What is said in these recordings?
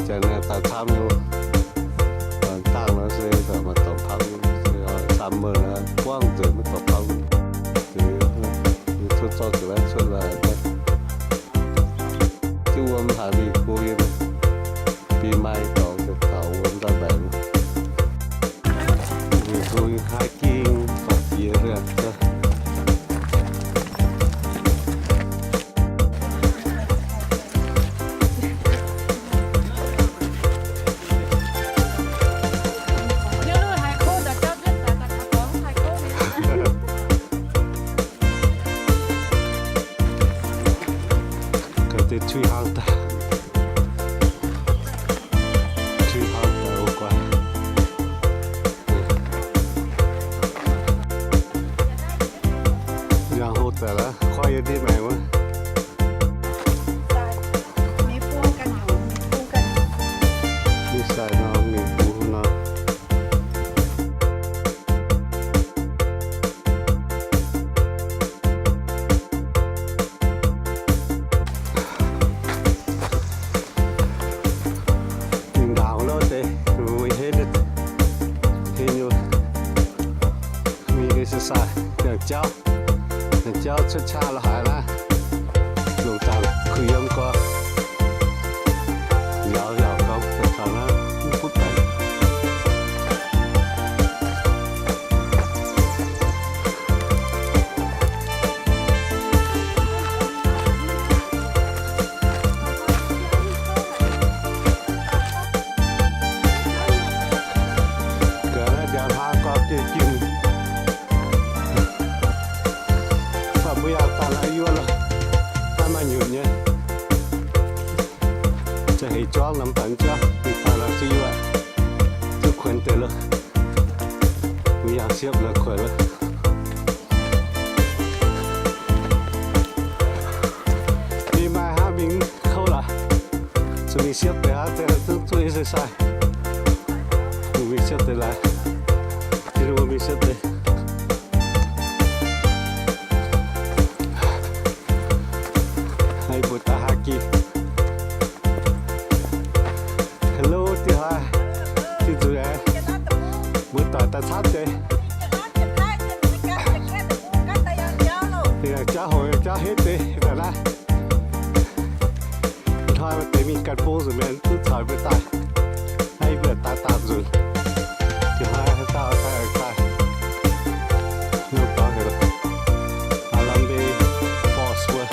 Janx daaih camv nyei, dangh nor se maaih dorngx pangv, camv mienh buangv nzengc maiv dorngx pangv. Cuotv zorqv zuqc cuotv laaix, diuv wuom haaix mingh go yiem, bi maaih dorngx daaih taux wuom daaih mbaengx. Hiking, hiking, three hundred, three hundred o guai. jauv, jauv cuotv qaqv la'haaix naaiv, longc zaangc kuh yiem gorx, nziaaux yaac gorngv taux naaiv mv butv baengc. Gaax naaiv ndiangx hlaang gorngv jiex jiex, mv baac mbuo yaac daaih la'yuoqv lorqc, daaih maaih nyutc nyei. Za'heix juangv nor mv baac mv juangv, mingh daaih la'zuqc yuoqv, zuqc kuonx deix lorqc. Mbuo yaac siepv la'kuonx lorqc. Mingh maaih hnangv mingh kouv lorqc. Zuqc mingh siepv deix aqv, zuqc exercise. Mingh siepv deix laaix. Mingh siepv deix. Mbuo daaih haaix gih? Hello, diex haaix, diex nzueic aqv. Mbuo doic daaih camv deix. Daaih jauv hoc jauv henv deix daaih naaiv. Hnoi maaih deix mingh ganh bung nzunc mienh duqv caux mbuo daaih. Naaiv yie mbuo daaih daauh nzunc. Diex haaix daaih daaih daaih. Nor gorngv heuc Alambe Falls wuov.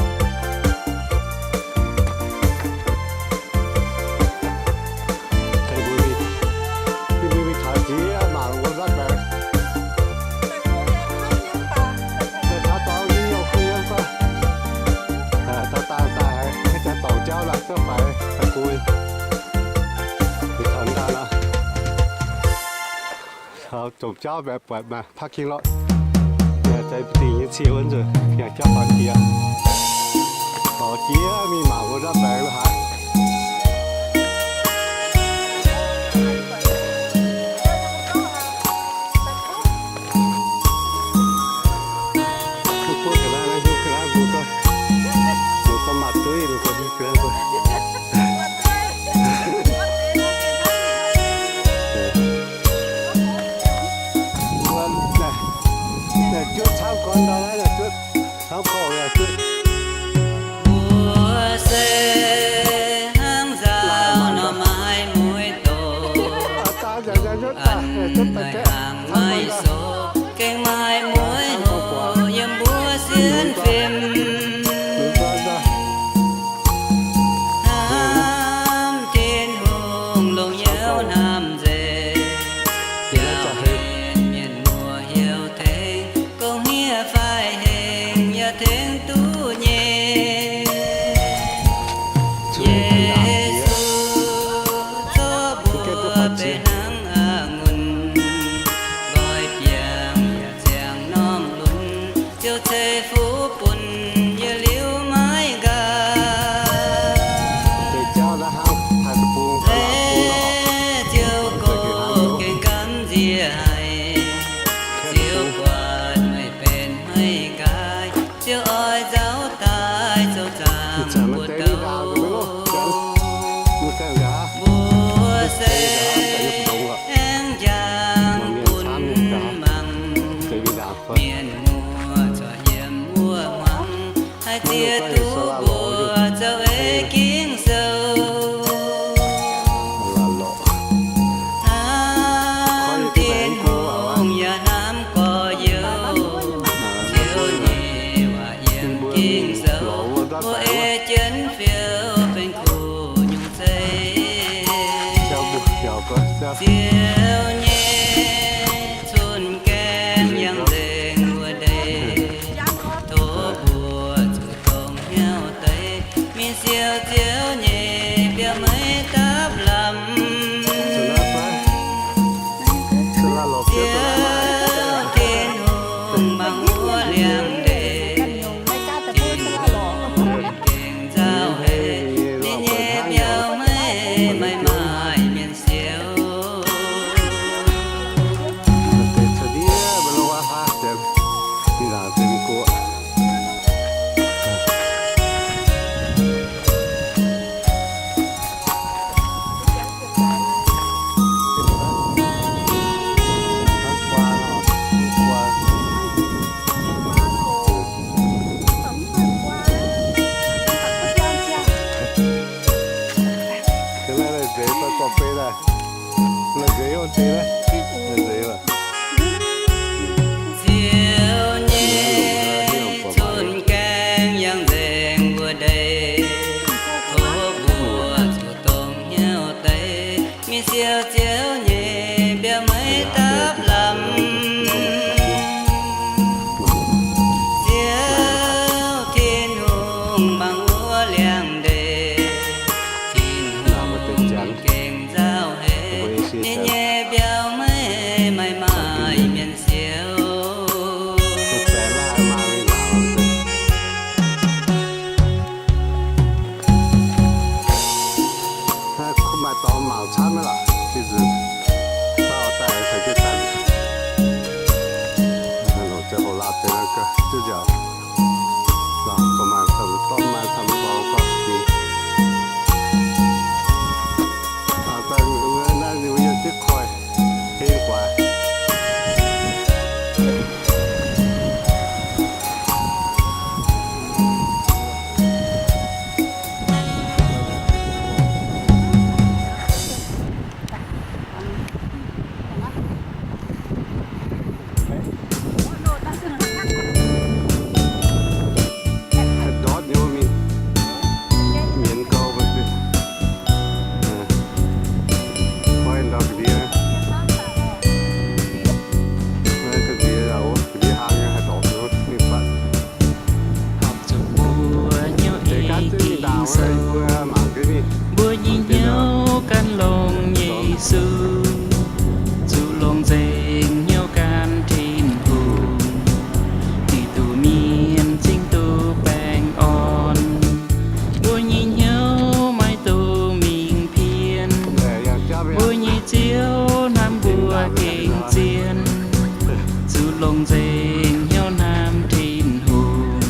Jomc jauv mbaeqc buatc maaih parking lot. Yaac za'gengh dingh nyei cie wuov nzunc, yaac jauv faaux jiex. Faaux jiex mingh mangc wuov ndortv baengx lo haaix. Mbuo buov ga'naaiv, mbuo ga'naaiv mbuo gorngv, mbuo gorngv maaih dueiv, mbuo gorngv hiuv ga'naaiv mbuo. Mbuo naaic, naaic juov camv gorn ndau naaiv, naaic juov camv gorn naaic juov. Mbuo se hnangv nzaaux norm maaih mueiz doqc, an haic hnaangx maiv soqc, gengh maaih mueiz hoqc yiem mbuo sienx fim. Hnamv Tin-Hungh longc Yesu hnamv nzengc, biaux hlen mienh muoz heuc tengx, gong-hniev fai hengx yaac tengx duqv nyei. Yesu zorqv mbuo benx hnangv a'ngunc, nqoi biangh yaac ziangh norm lunx, Ziouv ceix fuqv bun yie liuz maiv nqaai. Laengz Ziouv gorx gengh gamh nziex haic, Ziouv buatc meih benx maiv nqaai, Ziouv oix nzauh daaih zoux zaangc buoz-ndoux. Mbuo se aengx njang bun mangc, mienh muoz corc yiem wuov hmuangx, haih ziex duqv mbuo zoux eix Ging-Sou. Hnamv Tin-Hungh yaac hnamv gorx-youz, Ziouv nyei waac yiem Ging-Sou, mbuo ei jienv fiou benx kuv nyungc zeiv. Ziouv nyei cun-gaeng yangh nzengc wuov deix, tov mbuo zuqc dongh hnyouv deix, mingh siou Ziouv nyei biauv maiv dapv lamh. Ziouv Tin-Hungh mangc wuov liangx-ndeic, Tin-Hungh gengh nzauh haic, ninh nyei biauv maiv maaih mienh siou. Nziouv nyei cun-gaeng yangh nzengc mbuo ndeic, tov mbuo zuqc dongh hnyouv deix, mingh siou Ziouv nyei mbiauz maiv dapv lamh. Ziouv Tin-Hungh mangc wuov liangx-ndeic, Tin-Hungh gengh nzauh haic, ninh nyei mbiauz maiv maaih mienh siou. Horpc zuqc mbuo hnyouv ei Ging-Sou, mbuo nyei hnyouv gan longx Yesu, zuqc longc nzengc hnyouv gan Tin-Hungh, Giduc mienh cingx duqv baengh orn. Mbuo nyei hnyouv maiv dungx mingh pien, mbuo nyei Ziouv hnamv mbuo gengh zien, zuqc longc nzengc hnyouv hnamv Tin-Hungh,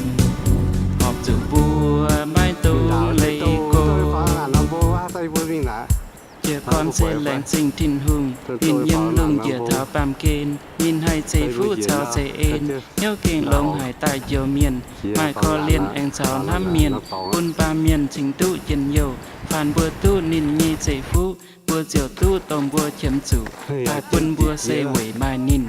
horpc zuqc mbuo maiv dungx leih go. Jiez gorn se laengz zingh Tin-Hungh, ninh yiem lungh njiec taux baamh gen, ninh haih ceix fuqv caux ceix en, hnyouv gengh longx haic daaih njoux mienh, maaih korv-lienh aengx caux hnamv mienh, bun baamh mienh cingx duqv njien-youh. Faanh mbuo duqv ninh nyei ceix fuqv, mbuo ziouc duqv dongh mbuo qiemx zuqc, daaih bun mbuo se weic maaih ninh.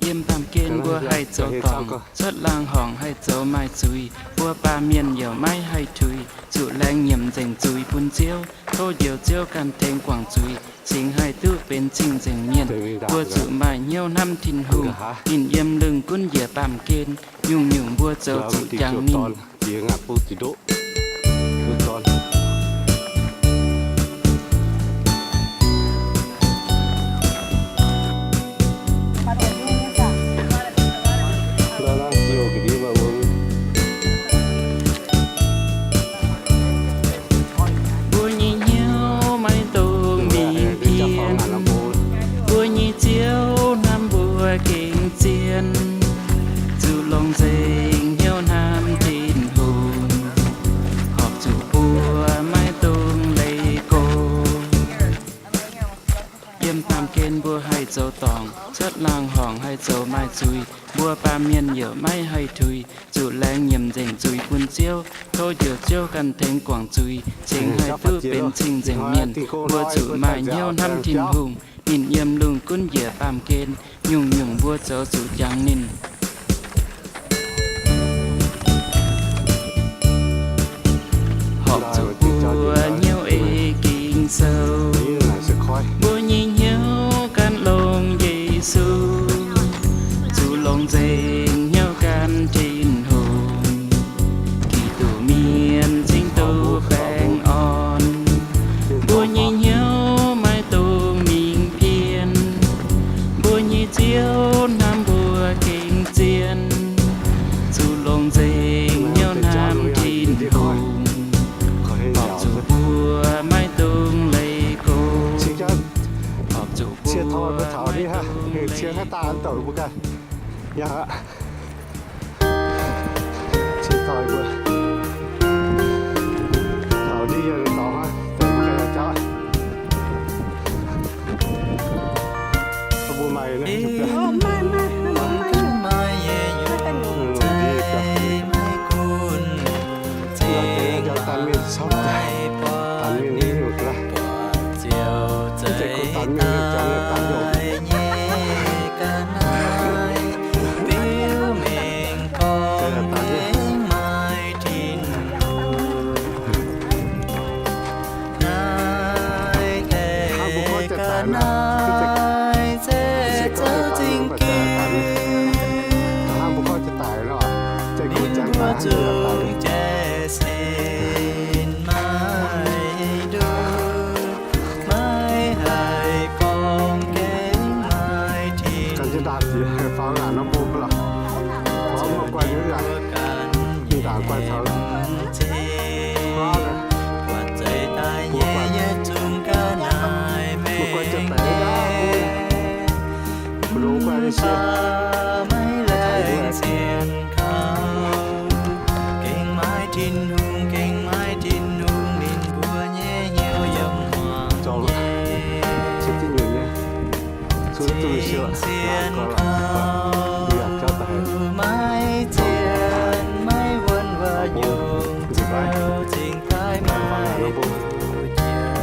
Yiem baamh gen mbuo haih zoux dorngc, cuotv laangz horngc haih zoux maaih zuiz, mbuo baamh mienh yaac maiv haih tuix, zuqc laengz nyiemc nzengc zuiz bun Ziouv, tov Njoux Ziouv ganh tengx guangc zuiz, cingx haih duqv benx cing-nzengc mienh. Mbuo zuqc maaih hnyouv hnamv Tin-Hungh, ninh yiem lungh gunv njiec baamh gen, nyungc-nyungc mbuo zoux zuqc jangx ninh. Mbuo nyei hnyouv maiv dungx mingh pien, mbuo nyei Ziouv hnamv mbuo gengh zien, zuqc longc nzengc hnyouv hnamv Tin-Hungh, horpc zuqc mbuo maiv dungx leih go. Yiem baamh gen mbuo haih zoux dorngc, cuotv laangz horngc haih zoux maaih zuiz, mbuo baamh mienh yaac maiv haih tuix, zuqc laengz nyiemc nzengc zuiz bun Ziouv, tov Njoux Ziouv ganh tengx guangc zuiz, cingx haih duqv benx cing-nzengc mienh. Mbuo zuqc maaih hnyouv hnamv Tin-Hungh, ninh yiem lungh gunv njiec baamh gen, nyungc-nyungc mbuo zoux zuqc jangx ninh. Horpc zuqc mbuo hnyouv ei Ging-Sou, mbuo nyei hnyouv gan longx Yesu, zuqc longc nzengc hnyouv gan Tin-Hungh, Giduc mienh cingx duqv baengh orn. Mbuo nyei hnyouv maiv dungx mingh pien, mbuo nyei Ziouv hnamv mbuo gengh zien, zuqc longc nzengc hnyouv hnamv Tin-Hungh, horpc zuqc mbuo maiv dungx leih go, horpc zuqc mbuo maiv dungx leih go. Ciev toi mbuo. Taux ndiev yie Naaiv se zoux zingh gengh, ninh mbuo zungv jai sin maiv nduov, maiv haih gorngv gengh maiv tin. Ninh mbuo ganh nyei mienh zinh, buatc zeiz daaih nyei yietc zungv ga'naaiv mengh, bun baac maiv laengz zienh kaux, gengh maiv Tin-Hungh, gengh maiv Tin-Hungh, ninh mbuo nyei hnyouv yiem hmuangx nyei. Cing-nzienh kaux, maiv zienh maiv wuonh waac nyungc, zaux zingh daaih maiv duqv jiex.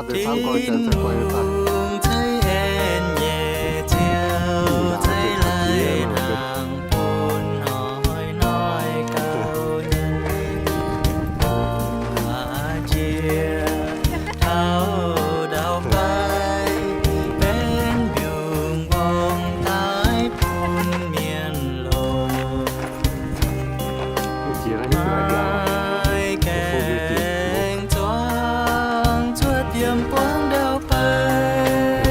Tin-Hungh ceix en nyei ziouc ceix lai-hnaangx bun hnoi-hnoi gauh nyanc. Aa, jiex taux ndau-baaix benx mbiungc mborngz daaih bun mienh longc. Maiv gaengh zuangx cuotv yiem buangv ndau-baaix,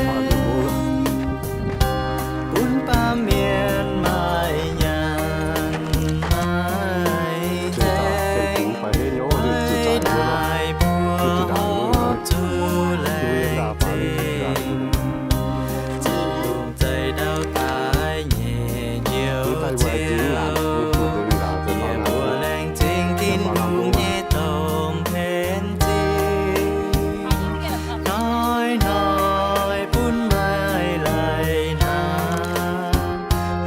bun baamh mienh maaih nyaanh maaih nzaeng, naaiv buo horpc zuqc laengz zingh. Zinh lungh za'gengh ndau daaih nyei njoux ziouc, yie mbuo laengz zingh Tin-Hungh nyei domh pen zingh, hnoi-hnoi bun maaih lai-hnaangx.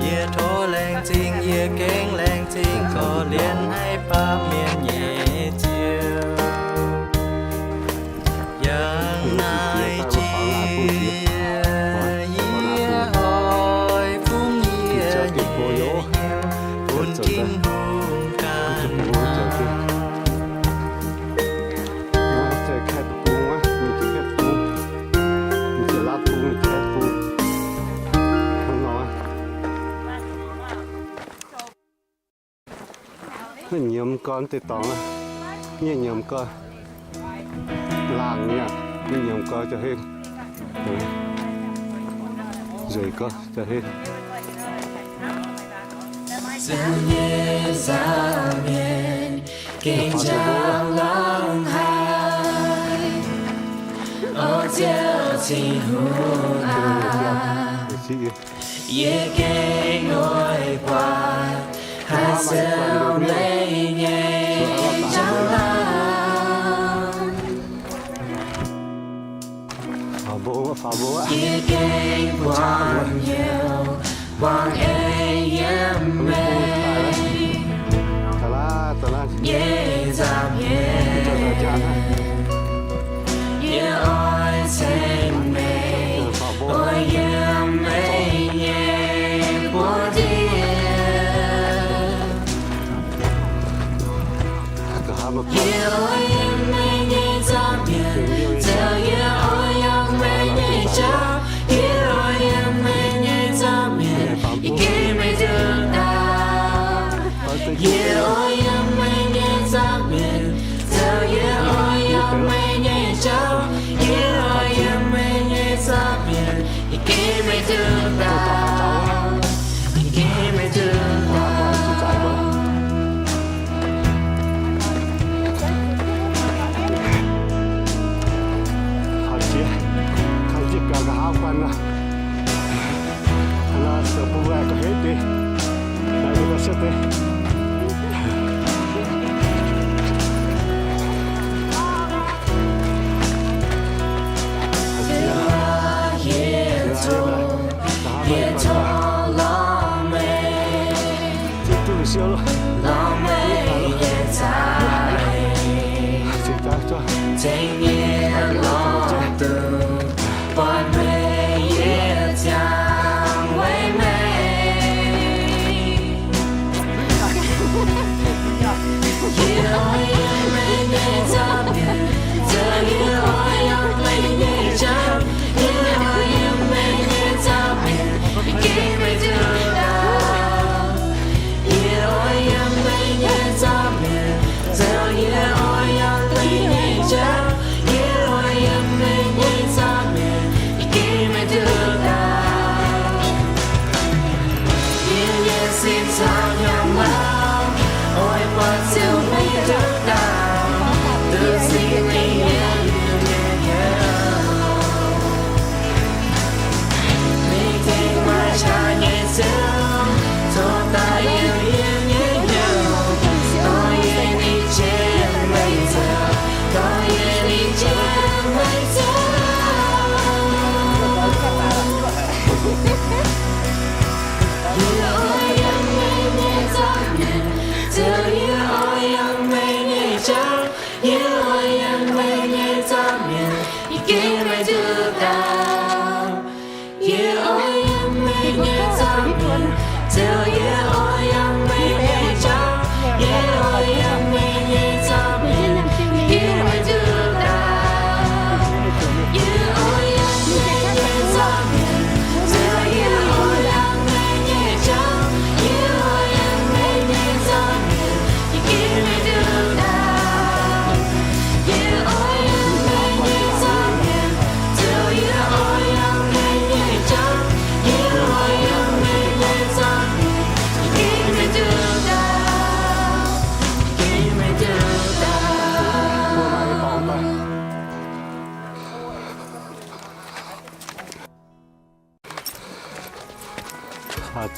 Yie tov laengz zingh, yie gengh laengz zingh, korv-lienh haiz baamh mienh nyei ziouc. Yangh naaiv jiex, yie oix fungx yie nyei hnyouv bun Tin-Hungh ganh hnangv. Nyiemz gorn deix dorngx, nyiemz gorn laangh nyei, nyiemz gorn jauv-hengh, nzueic gorn jauv-hengh. Ziouv nyei nza'hmien gengh njang longx haic. O Ziouv Tin-Hungh aac, yie gengh oix buatc haaix ziouc meih nyei njang-laangc. Yie gengh buangh hnyouv buangh en yiem meih nyei nza'hmien. Yie oix ceng meih, oix yiem meih nyei buoz-ndiev. Yie oix yiem meih nyei nza'hmien, Ziouv, yie oix yiem meih nyei jauv. Yie oix yiem meih nyei nza'hmien, yie gengh meih duqv daaih. Yie oix yiem meih nyei nza'hmien, Ziouv, yie oix yiem meih nyei jauv. Yie oix yiem meih nyei nza'hmien, yie gengh meih duqv daaih. Yie gengh meih duqv daaih.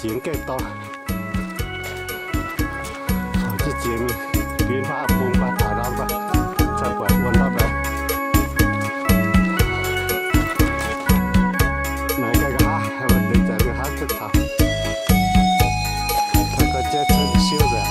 Jiex gaengh dorngx. Jiex mingh, bun baav bung baav taux ndau baav, cai buatc wuonh ndau baeqc. Naaic gaengh nqa'haav, maiv deix zanc nqa'haav cuotv taux. Cai gorx jaiv cuotv siouv nzengc.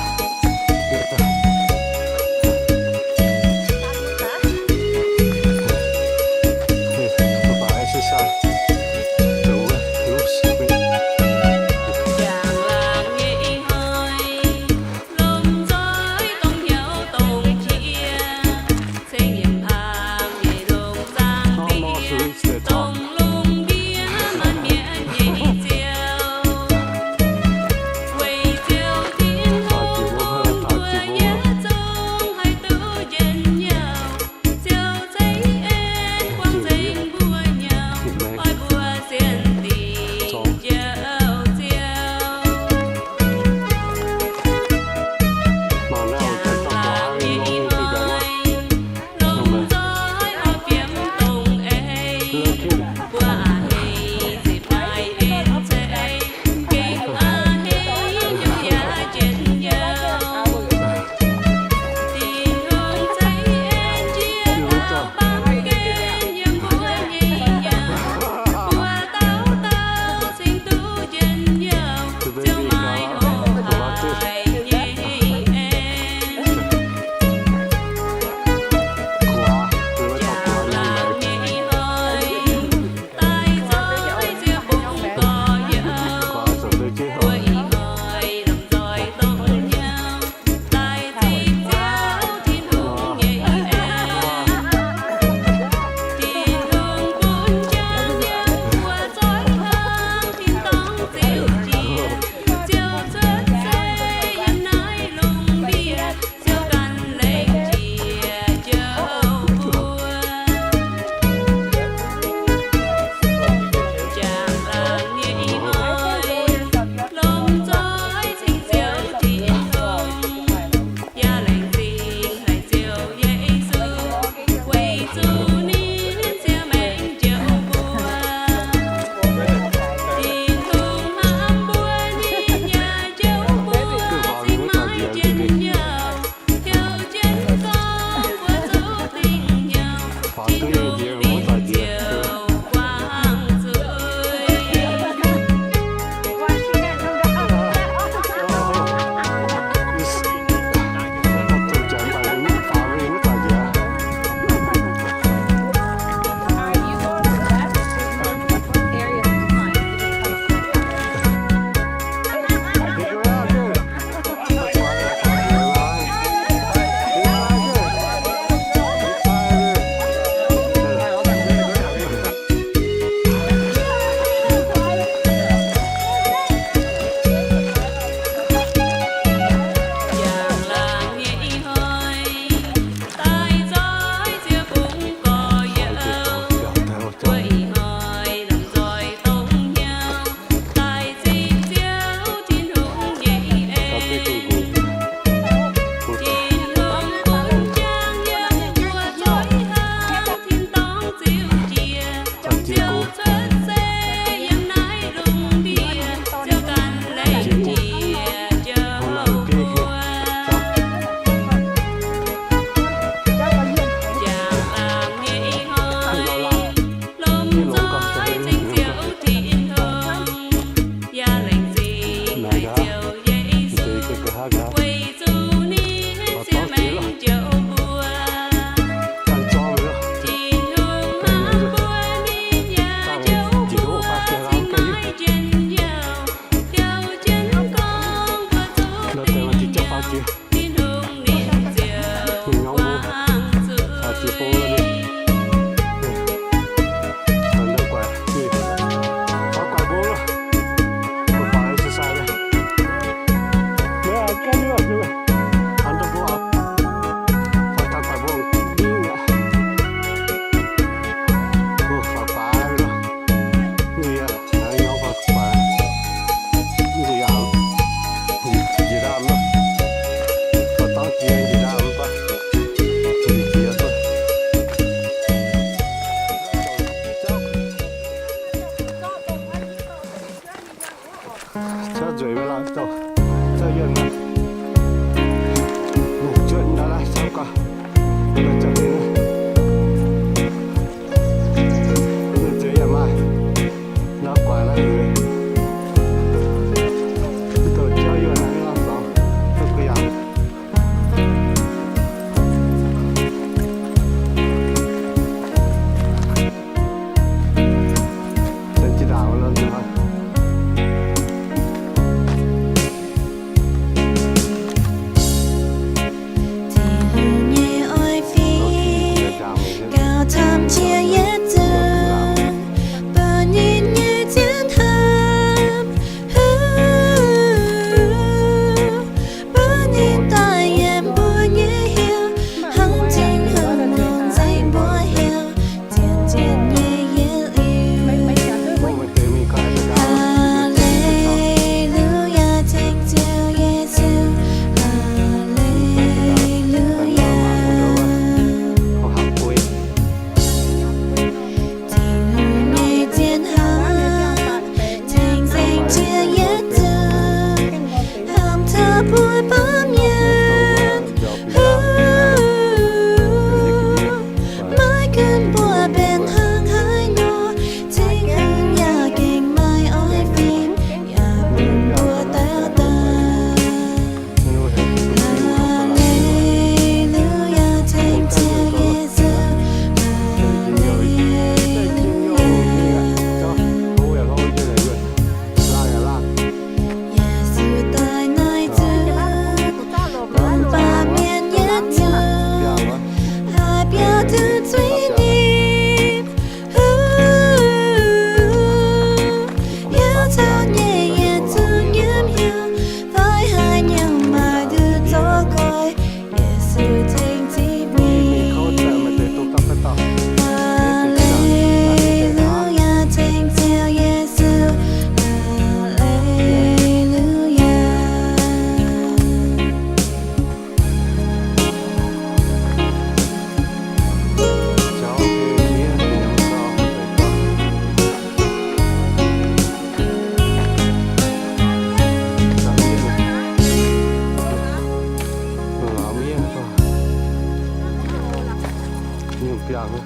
biangh.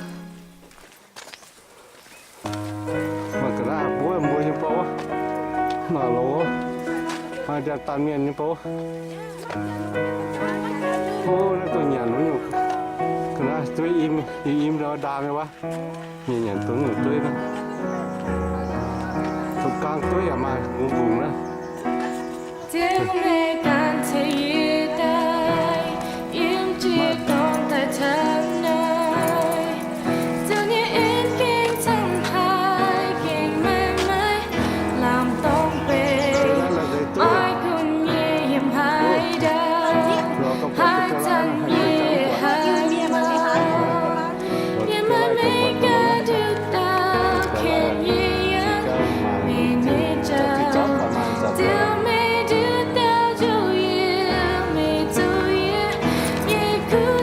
Maaih ga'naaiv mbuov mbuo nyei bou, maaih loz, maaih ndiangx-daanh mienh nyei bou. O, naaiv dongh nyanc wuov nyungc ga'naaiv dueiv im, i im ndaam nyei wuov. Mienh nyanc dongh nyungc dueiv naaiv. Dongh gaang dueiv yaac maaih mbungx mbungx naaiv. Diex meih ganh tengx yie daaih, yiem jiez gorn daaih taux naaiv. Zoux nyei en gengh camv haic, gengh maiv maaih lamh dorngx benx. Oix gunv nyei yiem haaix ndau, haaix zanc yie haiz maah. Yie maiv mingh gaax nduqc dauh ken yie yiem, mingh nyei jauv, Ziouv meih nduqc dauh njoux yie, meih zoux yie nyei kuv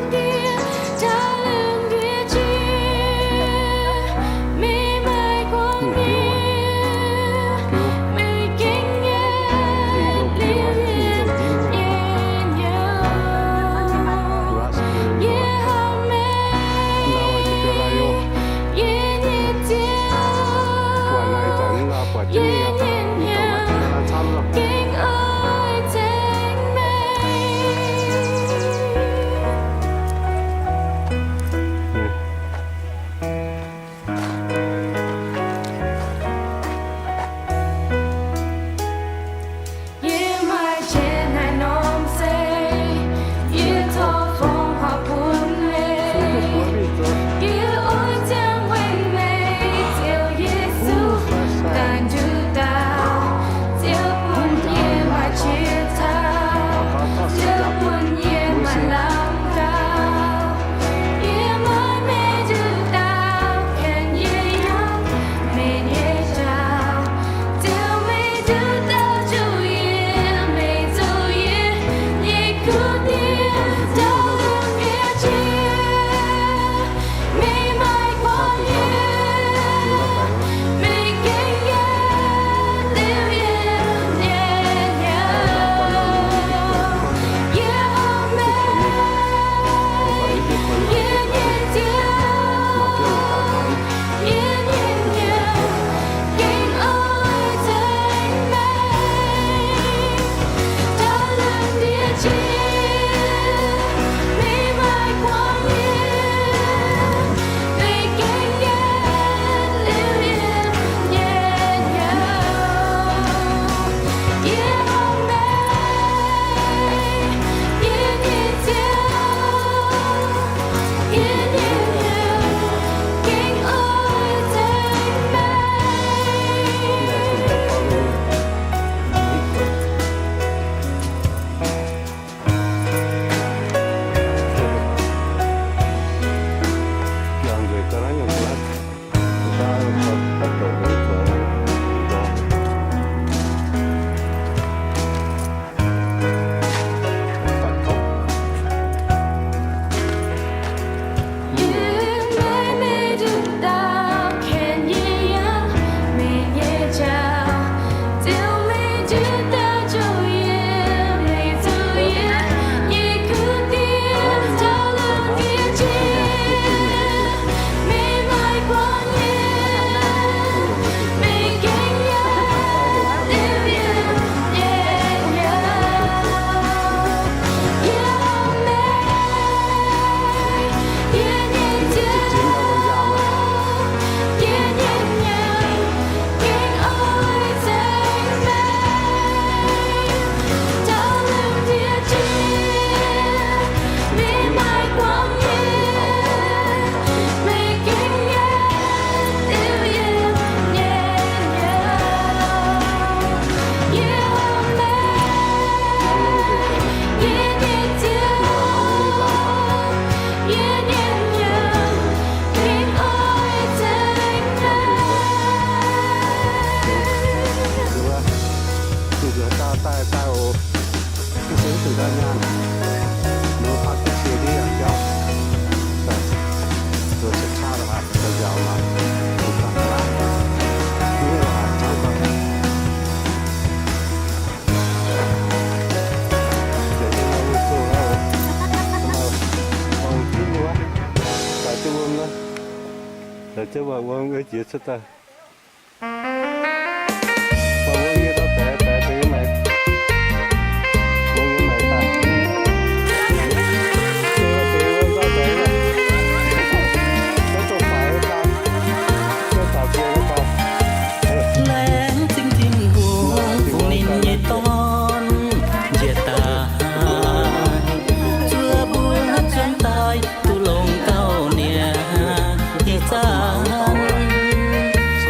Jienv waac wuom jiex cuotv daaih. Waac wuom nyei ndau-baeqc, baeqc deix nyei maengx, wuom nyei maengx daaih. Laengz zingh Tin-Hungh bun ninh nyei dorn njiec daaih, zuov mbuo zuonx daaih duqv longx gauh niaa. Ih zanc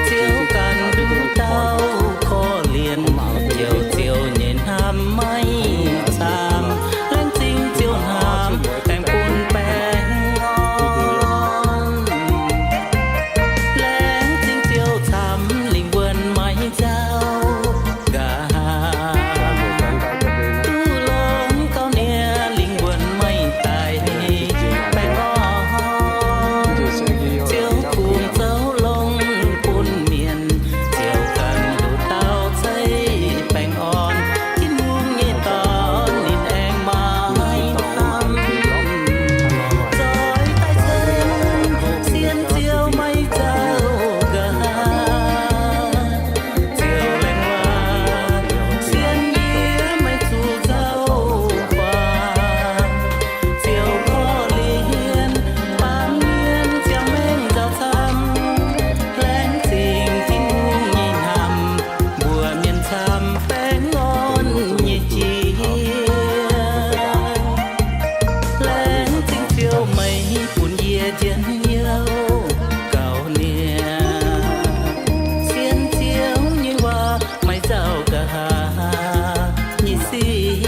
Ziouv ganh nduqc dauh korv-lienh, Ziouv, Ziouv nyei hnamv maiv camv. Laengz zingh Ziouv hnamv baengh bun baengh orn. Laengz zingh Ziouv camv lingh wuonh maiv nzauh nqa'haav. Duqv longx gauh niaa lingh wuonh maiv daic baengh orn. Ziouv kungx zoux longx bun mienh, Ziouv ganh nduqc dauh zeiv baengh orn. Tin-Hungh nyei Dorn ninh aengx maiv hnamv. Zoih daaih zengv sienx Ziouv maiv nzauh nqa'haav. Ziouv laengz waac sienx yie maiv zuqc nzauh faaux. Ziouv korv-lienh baamh mienh ziangh maengc nzauh camv. Laengz zingh Tin-Hungh nyei hnamv mbuox mienh camv baengh orn nyei jiex. Laengz zingh Ziouv meih bun yie njien-youh gauh niaa. Sienx Ziouv nyei waac maiv nzauh nqa'haav nyei sic.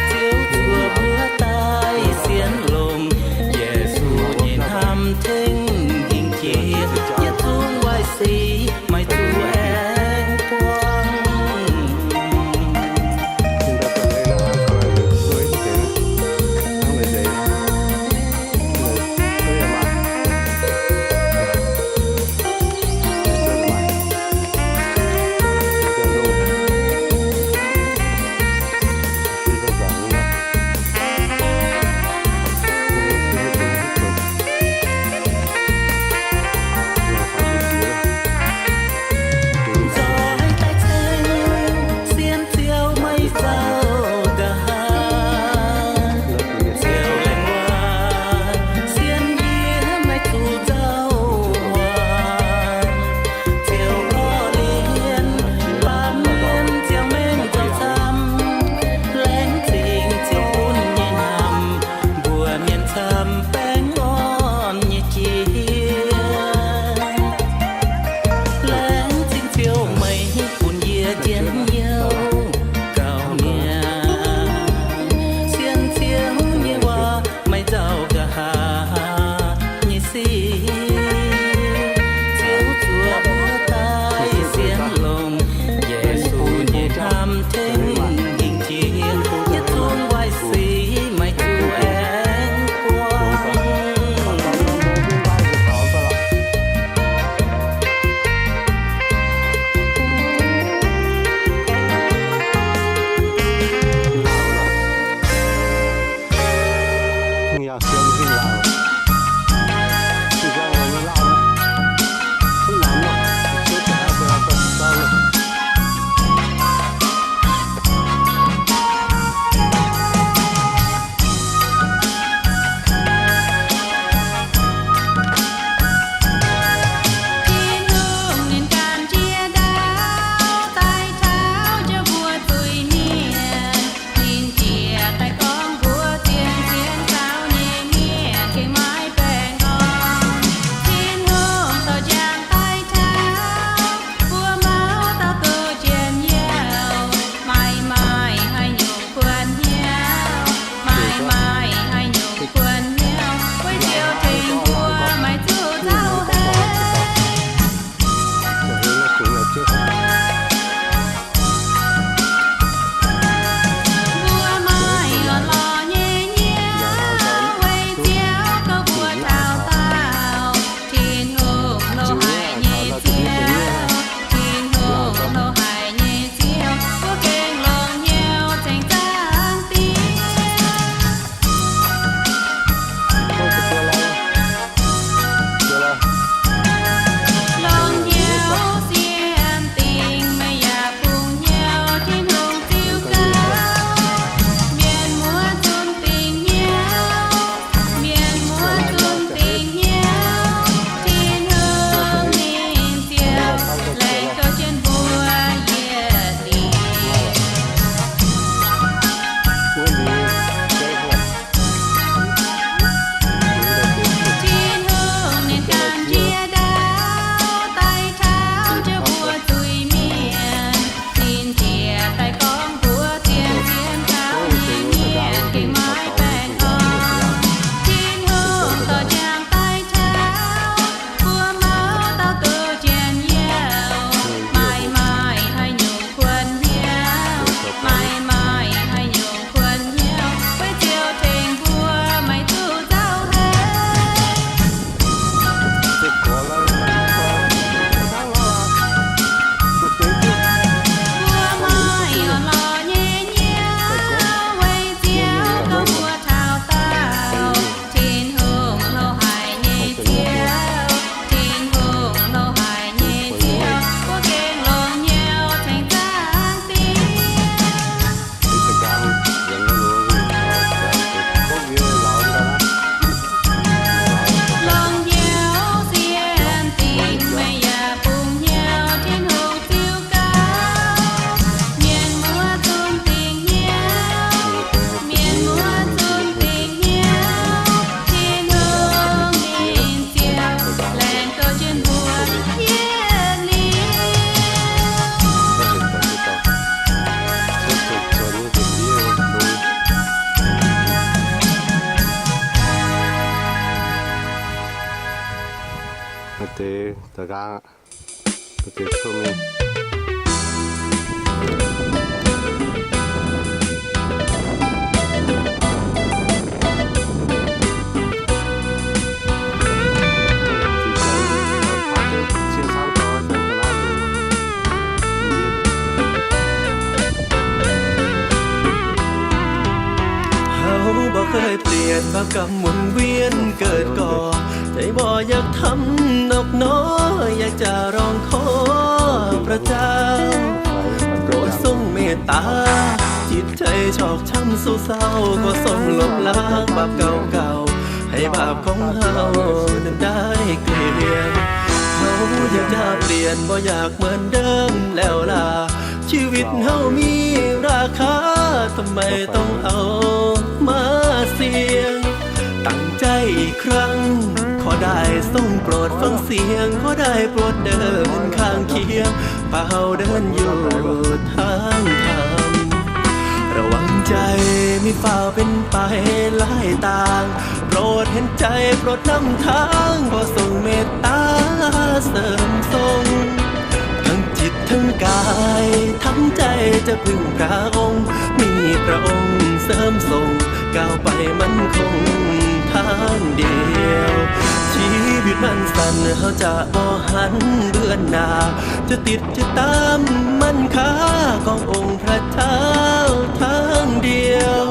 Ziouv zuov mbuo daaih sienx longx Yesu nyei hnamv tengx hingh jiex. Yietc zungv waaic sic maiv zuqc aengx buangh. Nzoih daaih ceng sienx Ziouv maiv nzauh nqa'haav. Ziouv laengz waac sienx yie maiv zuqc nzauh waac. Ziouv korv-lienh baamh mienh ziangh maengc nzauh camv. Laengz zingh Ziouv bun nyei hnamv mbuox mienh camv baengh orn nyei jiex. Laengz zingh Ziouv meih bun yie njien-youh gauh niaa. Sienx Ziouv nyei waac maiv nzauh nqa'haav nyei sic. Ziouv zuov mbuo daaih sienx longx Yesu nyei hnamv tengx hingh jiex. Yietc zungv waaic sic maiv zuqc aengx buangh. Tin-Hungh ninh ganh jiex ndaauv daaih taux njoux mbuo zuiz-mienh. Ninh jiex daaih gorngv mbuox zien zien zaux nyei mienh, deix da'nqaang aqv. Deix cuotv mingh. Houv บ่เคยเปลี่ยน บาปกรรมวนเวียนเกิดก่อ ใจบ่อยากทำนกน้อย อยากจะร้องขอพระเจ้า โปรดทรงเมตตา จิตใจชอกช้ำเศร้า ก็ทรงลบล้างบาปเก่าๆ ให้บาปของเฮานั้นได้เกลี้ยง เฮาอยากจะเปลี่ยน บ่อยากเหมือนเดิมแล้วล่ะ ชีวิตเฮามีราคา ทำไมต้องเอามาเสี่ยง ตั้งใจอีกครั้ง ขอได้ทรงโปรดฟังเสียง ขอได้โปรดเดินข้างเคียง พาเฮาเดินอยู่ทางธรรม ระวังใจมิฝ่าเป็นไปหลายตาง โปรดเห็นใจ โปรดนำทาง ขอทรงเมตตาเสริมทรง ทั้งจิตทั้งกาย ทั้งใจจะพึ่งพระองค์ มีพระองค์เสริมส่ง ก้าวไปมั่นคงทางเดียว ชีวิตมันสั้น เฮาจะบ่หันเบือนหน้า จะติดจะตามมั่นคา ขององค์พระเจ้าทางเดียว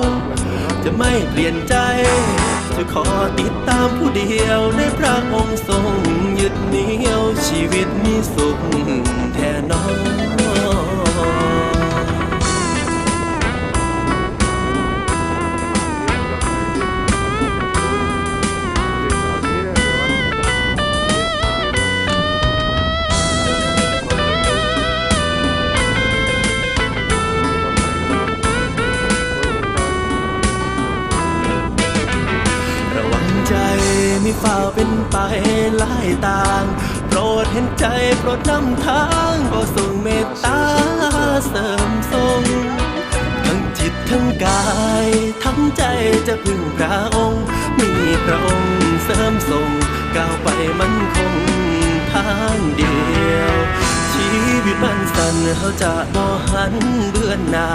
จะไม่เปลี่ยนใจ จะขอติดตามผู้เดียว ในพระองค์ทรงยึดเหนี่ยว ชีวิตมีสุขแท้หนอ ระวังใจมิฝ่าเป็นไปหลายตาง โปรดเห็นใจ โปรดนำทาง ขอทรงเมตตาเสริมทรง ทั้งจิตทั้งกาย ทั้งใจจะพึ่งพระองค์ มีพระองค์เสริมส่ง ก้าวไปมั่นคงทางเดียว ชีวิตมันสั้น เฮาจะบ่หันเบือนหน้า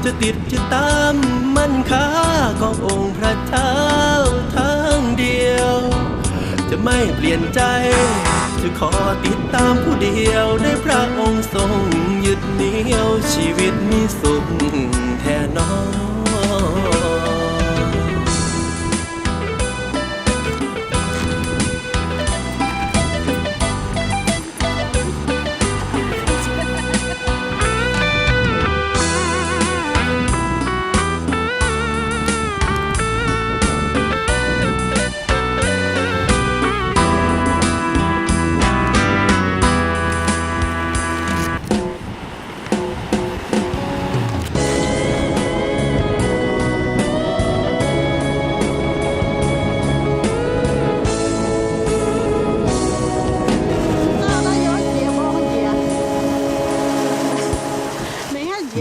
จะติดจะตามมั่นคา ขององค์พระเจ้าทางเดียว จะไม่เปลี่ยนใจ จะขอติดตามผู้เดียว ในพระองค์ทรงยึดเหนี่ยว ชีวิตมีสุขแท้หนอ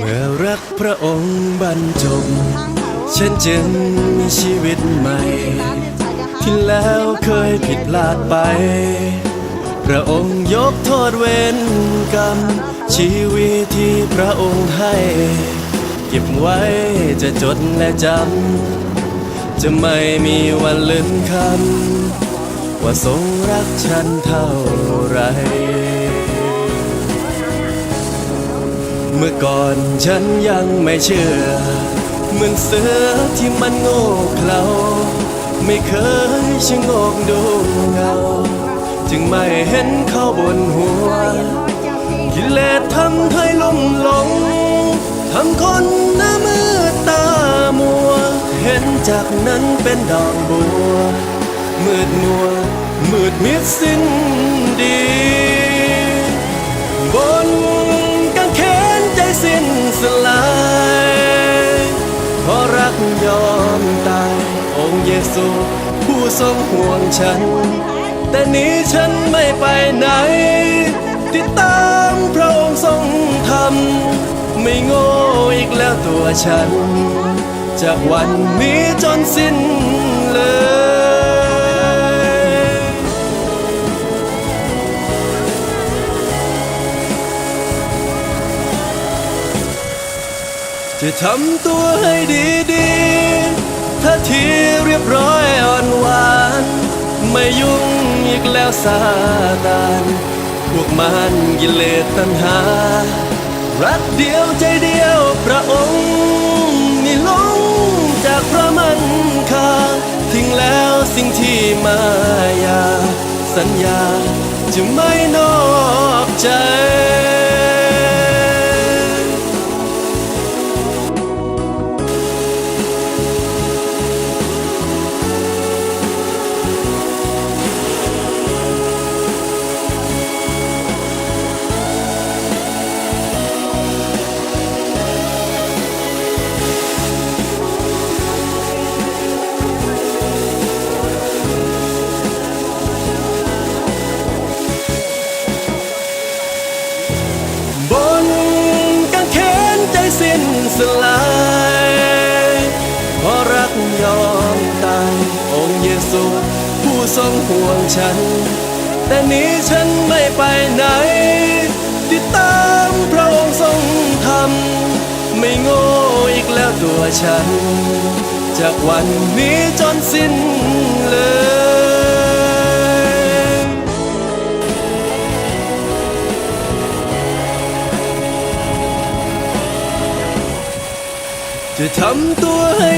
เมื่อรักพระองค์บรรจบ ฉันจึงมีชีวิตใหม่ ที่แล้วเคยผิดพลาดไป พระองค์ยกโทษเวรกรรม ชีวิตที่พระองค์ให้ เก็บไว้จะจดและจำ จะไม่มีวันลืมคำ ว่าทรงรักฉันเท่าไร เมื่อก่อนฉันยังไม่เชื่อ เหมือนเสือที่มันโง่เขลา ไม่เคยชะโงกดูเงา จึงไม่เห็นเขาบนหัว กิเลสทำให้ลุ่มหลง ทำคนหน้ามืดตามัว เห็นจากนั้นเป็นดอกบัว มืดมัว มืดมิดสิ้นดี บนกางเขนใจสิ้นสลาย เพราะรักยอมตาย องค์เยซูผู้ทรงห่วงฉัน แต่หนีฉันไม่ไปไหน ติดตามพระองค์ทรงธรรม ไม่โง่อีกแล้วตัวฉัน จากวันนี้จนสิ้นเลย ทำตัวให้ดีๆ ท่าทีเรียบร้อยอ่อนหวาน ไม่ยุ่งอีกแล้วซาตาน พวกมารกิเลสตัณหา รักเดียวใจเดียวพระองค์ หนีลงจากพระมันคา ทิ้งแล้วสิ่งที่มายา สัญญาจะไม่นอกใจ บนกางเขนใจสิ้นสลาย เพราะรักยอมตาย องค์เยซูผู้ทรงห่วงฉัน แต่หนีฉันไม่ไปไหน ติดตามพระองค์ทรงธรรม ไม่โง่อีกแล้วตัวฉัน จากวันนี้จนสิ้นเลย จะทำตัวให้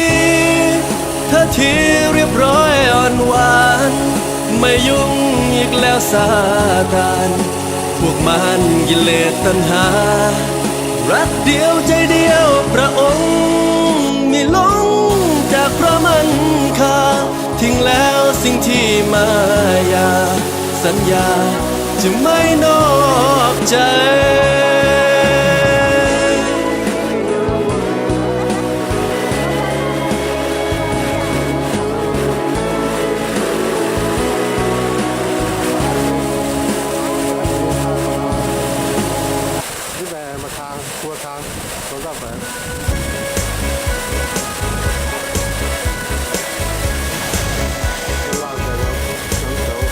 ดีๆ ท่าทีเรียบร้อยอ่อนหวาน ไม่ยุ่งอีกแล้วซาตาน พวกมารกิเลสตัณหา รักเดียวใจเดียวพระองค์ ไม่ลงจากพระมันคา ทิ้งแล้วสิ่งที่มายา สัญญาจะไม่นอกใจ Mbuo kang, mbuo kang, mbuo nzauh faix. Laanh daaih nor, nor zoux.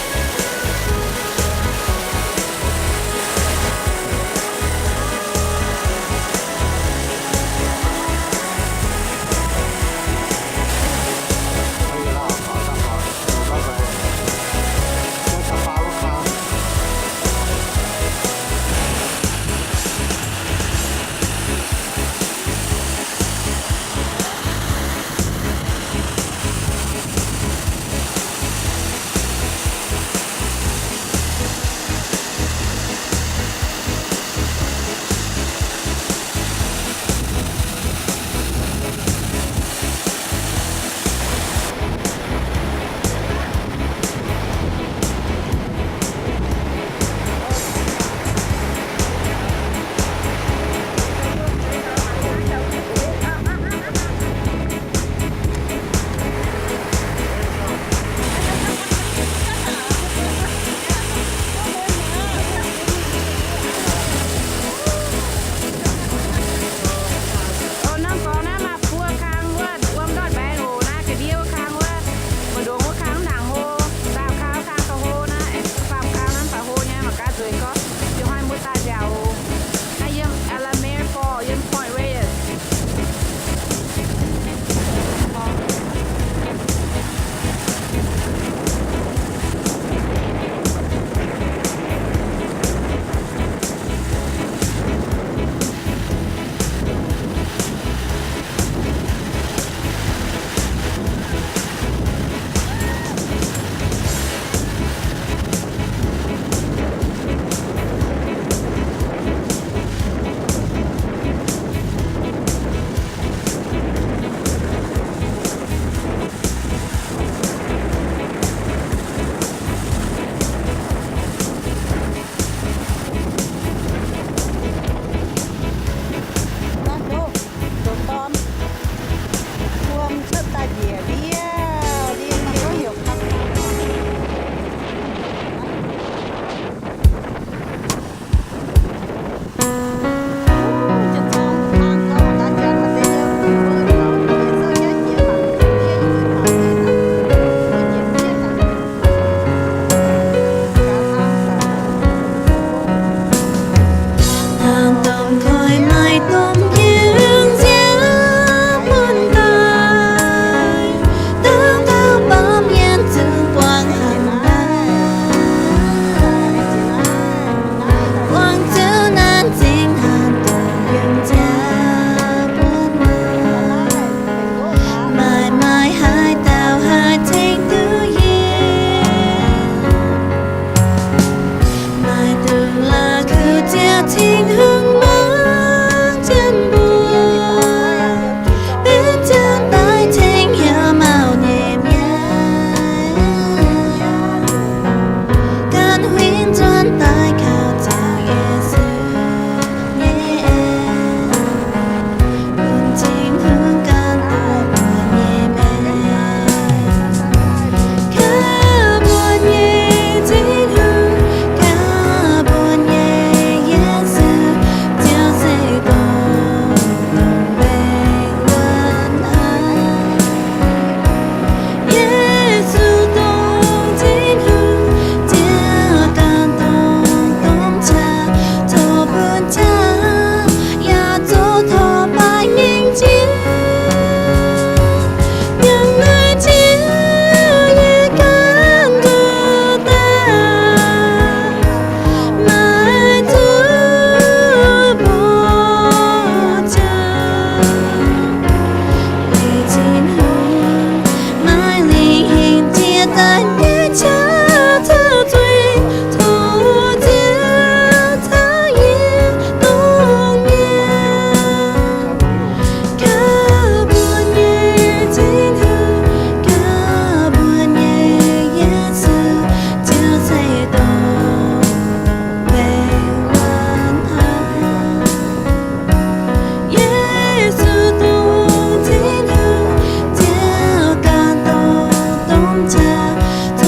Yie daaih nyei qaqv taux zuiz, tov Ziouv caux yie dongh mienh. Gaax mbuo nyei Tin-Hungh, gaax mbuo nyei Yesu, Ziouv ceix dongh mbaengx-muonz aqv. Yesu dongh Tin-Hungh, Ziouv ganh dongh domh qaqv.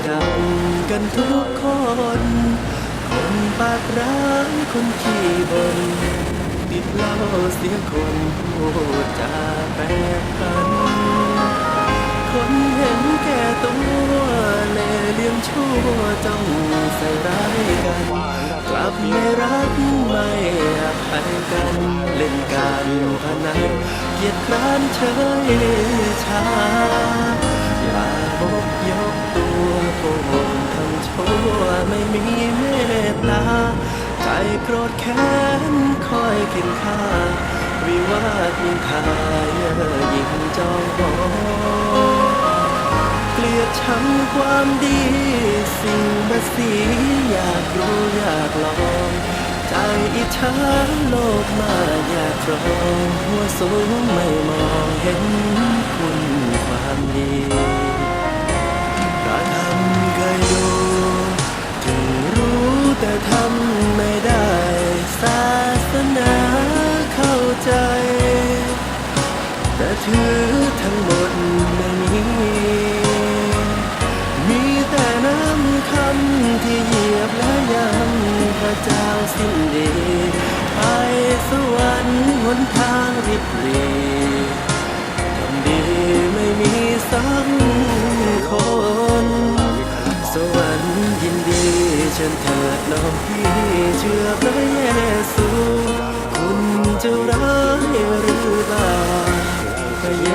ดังกันทุกคน คนปากร้าย คนขี้บ่น ติดเหล้าเสียคน พูดจาแปรผัน คนเห็นแก่ตัว เล่ห์เหลี่ยมชั่ว จ้องใส่ร้ายกัน กลับไม่รักไม่อภัยกัน เล่นการพนัน เกียจคร้านเฉยชา ลามกยกตัว โกหกทำชั่ว ไม่มีเมตตา ใจโกรธแค้นคอยเข็นฆ่า วิวาทนินทา เย่อหยิ่งจองหอง เกลียดชังความดี สิ่งบาสี อยากรู้อยากลอง ใจอิจฉาโลภมากอยากครอง หัวสูงไม่มองเห็นคุณความดี กระทำเคยดู ถึงรู้แต่ทำไม่ได้ ศาสนาเข้าใจ แต่ถือทั้งหมดไม่มี มีแต่น้ำคำที่เหยียบและยำ พระเจ้าสิ้นดี ไปสวรรค์หนทางริบหรี่ ทำดีไม่มีสักคน สวรรค์ยินดี เชิญเถิดน้องพี่ เชื่อพระเยซู คุณจะร้ายหรือบาป พระเย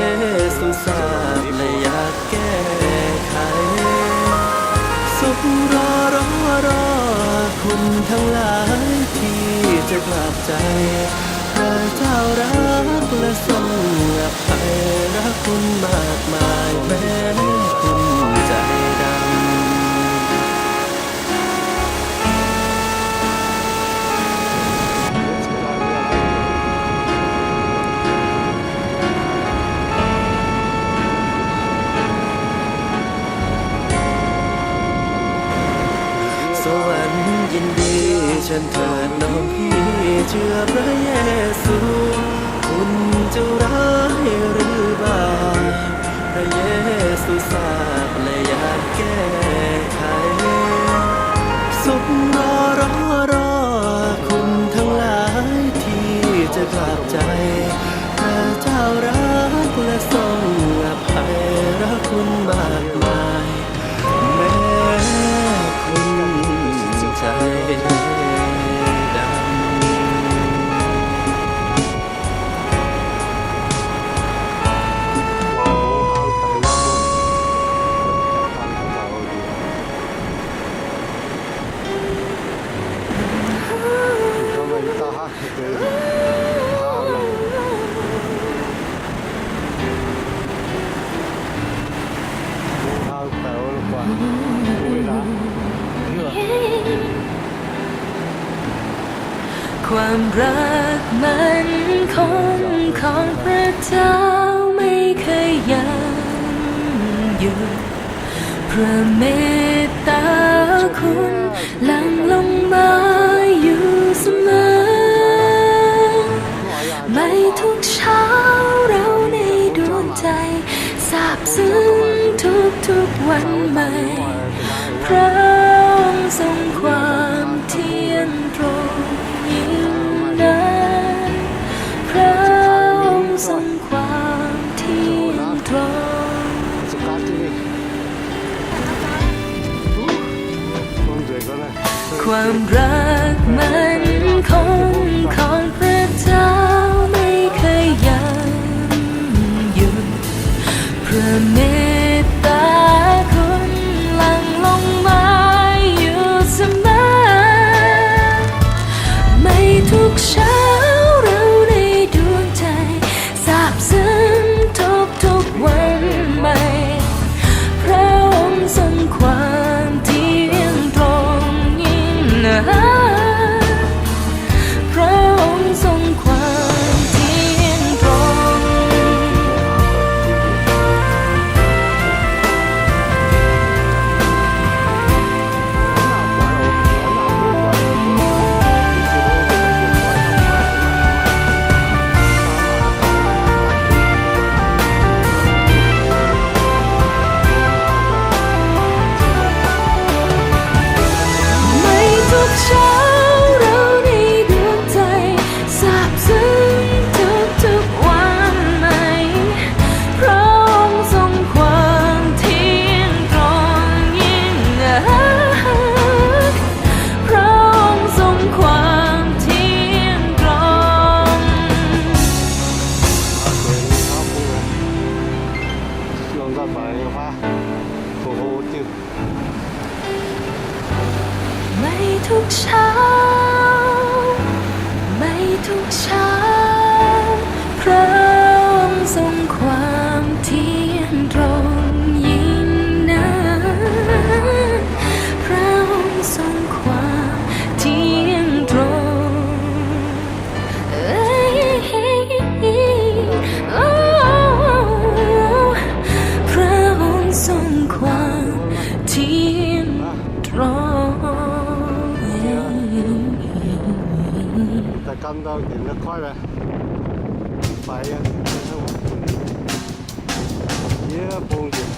ซูทราบและอยากแก้ไข ทรงรอ รอ รอ คุณทั้งหลายที่จะกลับใจ พระเจ้ารักและทรงอภัย รักคุณมากมาย แม้คุณใจดำ สวรรค์ยินดี เชิญเถิดน้องพี่ เชื่อพระเยซู คุณจะร้ายหรือบาป พระเยซูทราบและอยากแก้ไข ทรงรอ รอ รอ คุณทั้งหลายที่จะกลับใจ พระเจ้ารักและทรงอภัย รักคุณมากมาย แม้คุณใจดำ ความรักมั่นคงของพระเจ้าไม่เคยหย่อนหย่อน พระเมตตาคุณหลั่งลงมาอยู่เสมอ ไม่ทุกเช้าเราในดวงใจซาบซึ้งทุกๆวันใหม่ พระองค์ทรงความเที่ยงตรงยิ่งนัก พระองค์ทรงความเที่ยงตรง ความรักมั่นคงของพระเจ้าไม่เคยหย่อนหย่อน พระเมตตาคุณหลั่งลงมาอยู่เสมอ ไม่ทุกเช้าเราในดวงใจ ซาบซึ้งทุกๆวันใหม่ พระองค์ทรงความเที่ยงตรงยิ่งนัก พระองค์ทรงความเที่ยงตรง Maiv dungx qaqv, maiv dungx qaqv, พระองค์ทรงความเที่ยงตรงยิ่งนัก พระองค์ทรงความเที่ยงตรง พระองค์ทรงความเที่ยงตรง Daaih gamv ndau njiec naaiv koiv, faix yie bung njiec.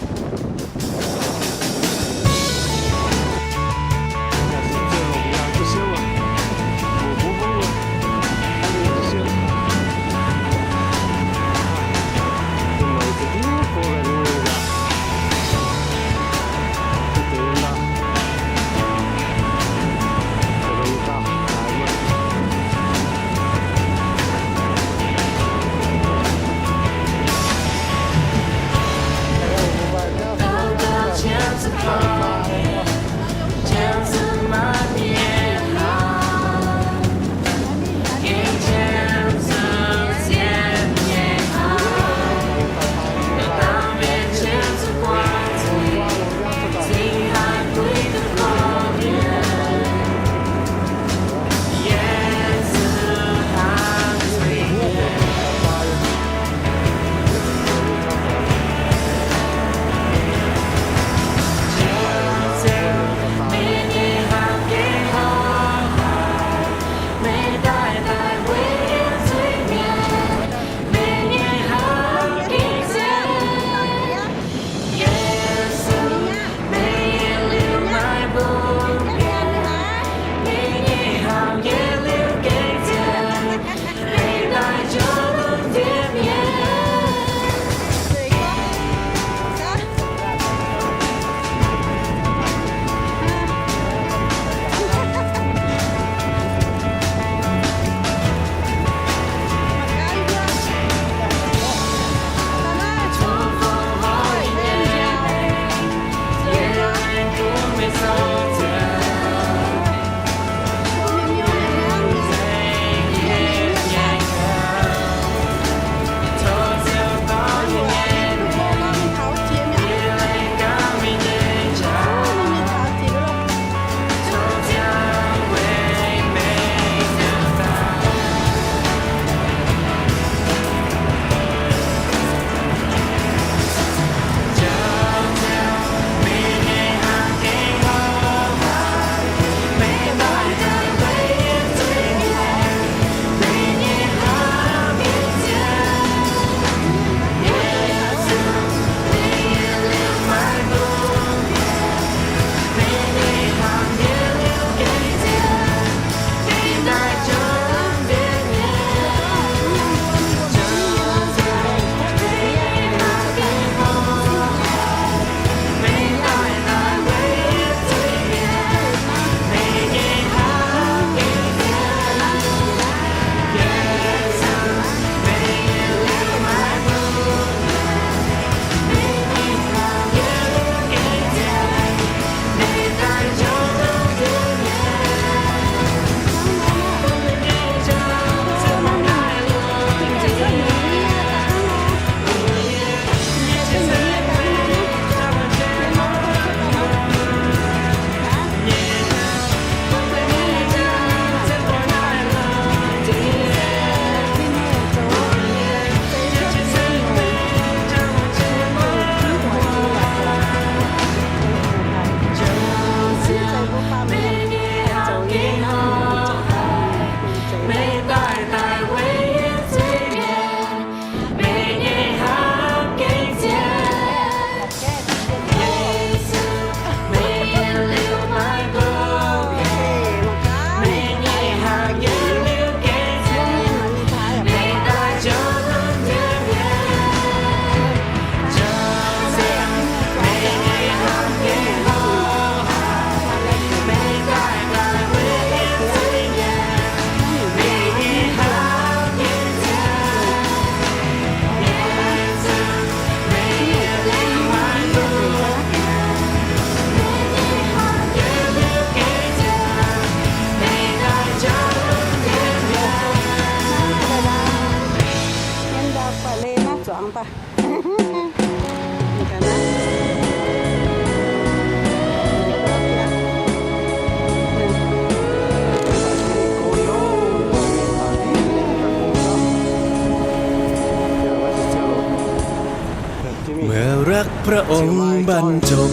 พระองค์บรรจง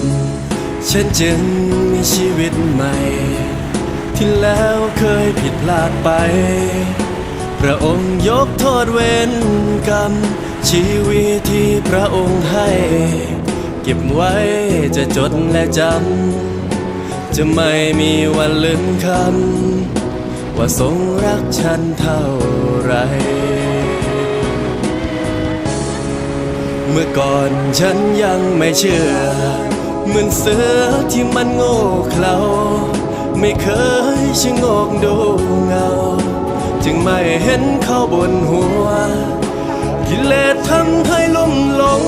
ฉันจึงมีชีวิตใหม่ ที่แล้วเคยผิดพลาดไป พระองค์ยกโทษเวรกรรม ชีวิตที่พระองค์ให้ เก็บไว้จะจดและจำ จะไม่มีวันลืมคำ ว่าทรงรักฉันเท่าไร เมื่อก่อนฉันยังไม่เชื่อ เหมือนเสือที่มันโง่เขลา ไม่เคยชะโงกดูเงา จึงไม่เห็นเขาบนหัว กิเลสทำให้ลุ่มหลง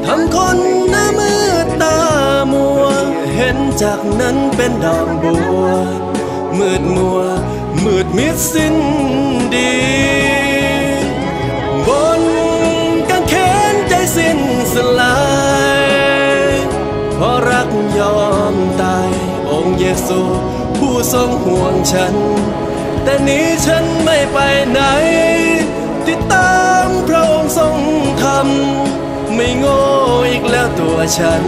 ทำคนหน้ามืดตามัว เห็นจากนั้นเป็นดอกบัว มืดมัว มืดมิดสิ้นดี บนกางเขนใจสิ้นสลาย เพราะรักยอมตาย องค์เยซูผู้ทรงห่วงฉัน แต่นี้ฉันไม่ไปไหน ติดตามพระองค์ทรงธรรม ไม่โง่อีกแล้วตัวฉัน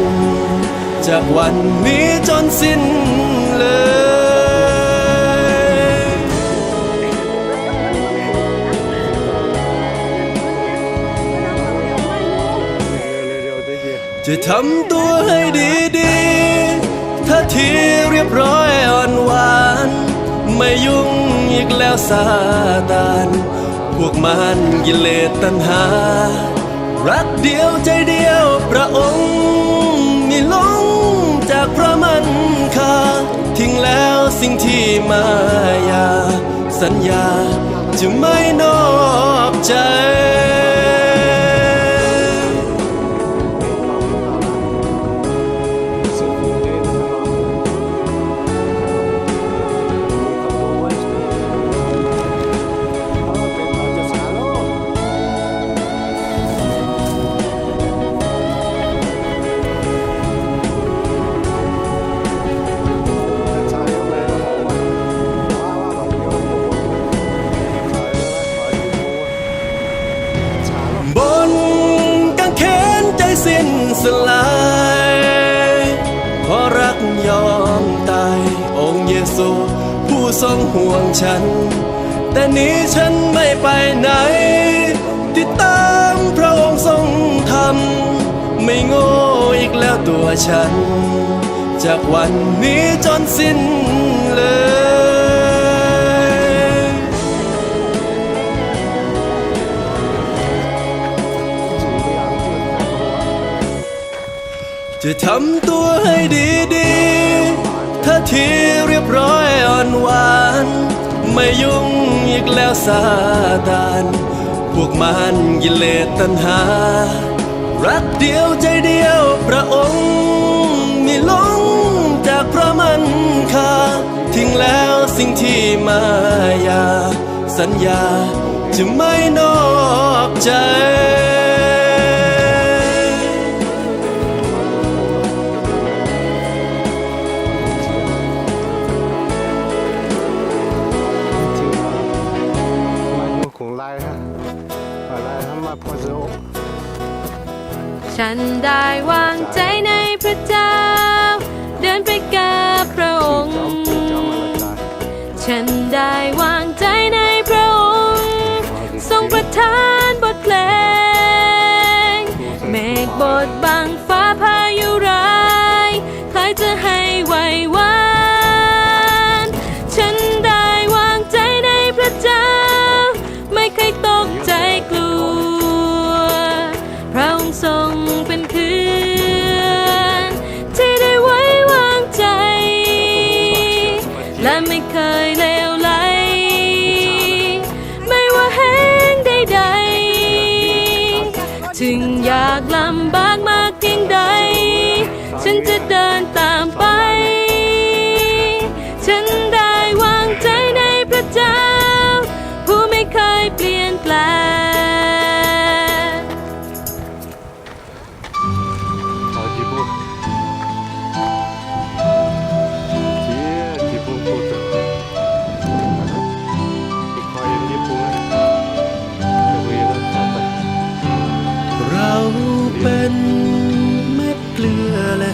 จากวันนี้จนสิ้นเลย จะทำตัวให้ดีๆ ท่าทีเรียบร้อยอ่อนหวาน ไม่ยุ่งอีกแล้วซาตาน พวกมารกิเลสตัณหา รักเดียวใจเดียวพระองค์ ไม่หลงจากพระมันคา ทิ้งแล้วสิ่งที่มายา สัญญาจะไม่นอกใจ บนกางเขนใจสิ้นสลาย เพราะรักยอมตาย องค์เยซูผู้ทรงห่วงฉัน แต่นี้ฉันไม่ไปไหน ติดตามพระองค์ทรงธรรม ไม่โง่อีกแล้วตัวฉัน จากวันนี้จนสิ้นเลย จะทำตัวให้ดีๆ ท่าทีเรียบร้อยอ่อนหวาน ไม่ยุ่งอีกแล้วซาตาน พวกมารกิเลสตัณหา รักเดียวใจเดียวพระองค์ ไม่หลงจากพระมันคา ทิ้งแล้วสิ่งที่มายา สัญญาจะไม่นอกใจ ฉันได้วางใจในพระเจ้า เดินไปกับพระองค์ ฉันได้วางใจในพระองค์ ทรงประทานบทเพลง เมฆบดบังฟ้าพายุร้าย ใครจะให้ไหวหวั่น ฉันได้วางใจในพระเจ้า ไม่เคยตกใจกลัว พระองค์ทรงเป็นเพื่อ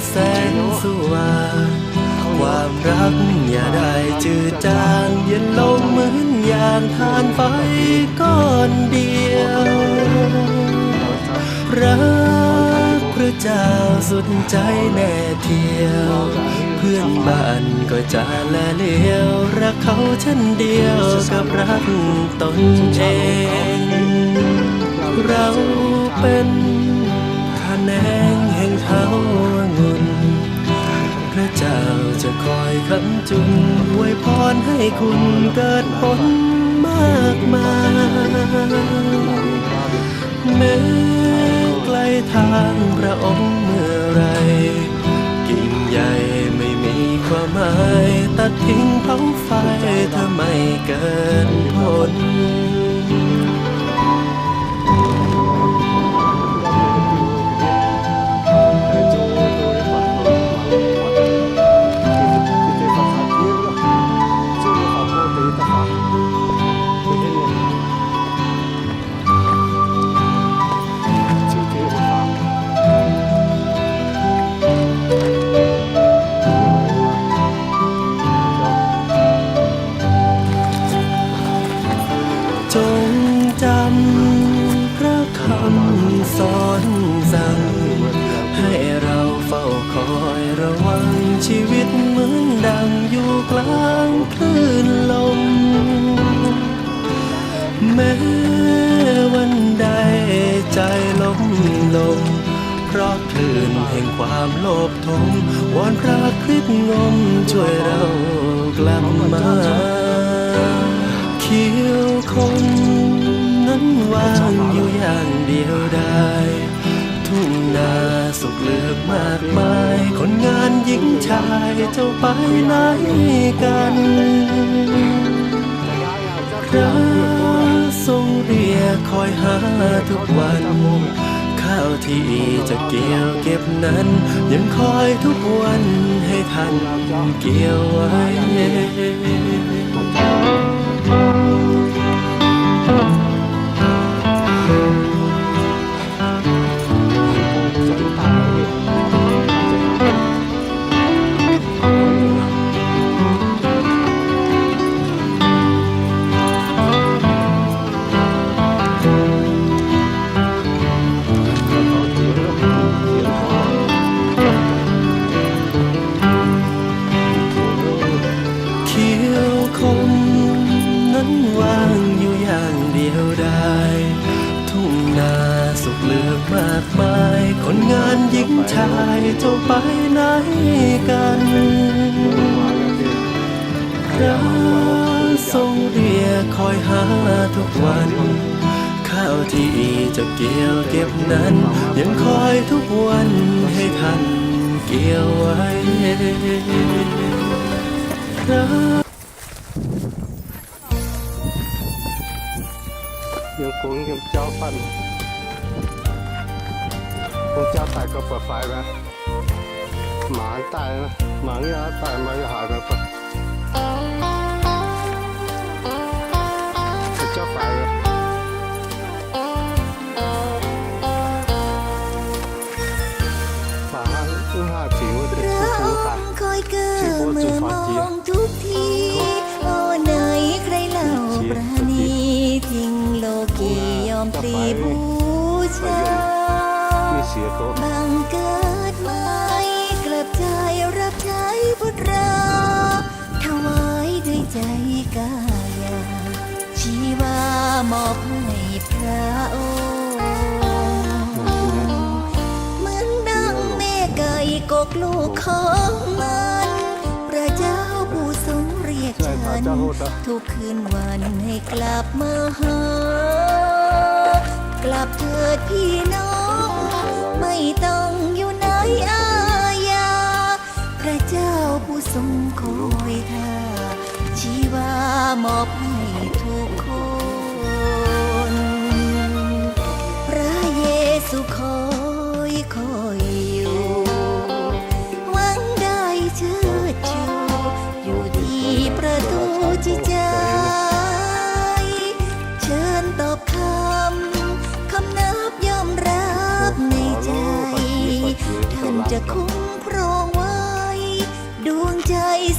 แสงสว่าง ความรักอย่าได้จืดจาง เย็นลงเหมือนอย่างถ่านไฟก้อนเดียว รักพระเจ้าสุดใจแน่เทียว เพื่อนบ้านก็จะแลเหลียว รักเขาเช่นเดียวกับรักตนเอง เราเป็นขแนงแห่งเถาวัลย์ พระเจ้าจะคอยค้ำจุน อวยพรให้คุณเกิดผลมากมาย แม้ไกลทางพระองค์เมื่อไร กิ่งใหญ่ไม่มีความหมาย ตัดทิ้งเผาไฟ ถ้าไม่เกิดผล จงจำพระคำสอนสั่ง ให้เราเฝ้าคอยระวัง ชีวิตเหมือนดังอยู่กลางคลื่นลม แม้วันใดใจล้มลง เพราะคลื่นแห่งความโลภถม วอนพระคริสต์งมช่วยเรากลับมา เขียวขมนั้นวางอยู่อย่างเดียวดาย ทุ่งนาสุกเหลืองมากมาย คนงานหญิงชายเจ้าไปไหนกัน พระทรงเรียกคอยหาทุกวัน ข้าวที่จะเกี่ยวเก็บนั้น ยังคอยทุกวันให้ท่านเกี่ยวไว้ เขียวขมนั้นวางอยู่อย่างเดียวดาย ทุ่งนาสุกเหลืองมากมาย คนงานหญิงชายเจ้าไปไหนกัน พระทรงเรียกคอยหาทุกวัน ข้าวที่จะเกี่ยวเก็บนั้น ยังคอยทุกวันให้ท่านเกี่ยวไว้ พระ Yiem gong yiem jauv fatv, gong jauv daaih gauh buatc faix mi'aqv. Mangc daaih, mangc nyei daaih maaih yaac haic mi'aqv. Jauv faix mi'aqv. Faix hnangv, mv hnangv zingx wuov deix kuv bung daaih, zingh mbuo zuqc faix jiex. ทุกที่ โอ้ ไหนใครเล่าประณี ทิ้งโลกียอมพลีบูชา บังเกิดใหม่ กลับใจรับใช้บุตรา ถวายด้วยใจกายา ชีวามอบให้พระองค์ เหมือนดังแม่ไก่กกลูกของมัน พระเจ้าผู้ทรงเรียกฉัน ทุกคืนวันให้กลับมาหา กลับเถิดพี่น้อง ไม่ต้องอยู่ในอาญา พระเจ้าผู้ทรงคอยท่า ชีวามอบให้ทุกคน พระเยซูคอยคอยอยู่ หวังได้เชิดชู อยู่ที่ประตูจิตใจ เชิญตอบคำ คำนับยอมรับในใจ ท่านจะคุ้มคร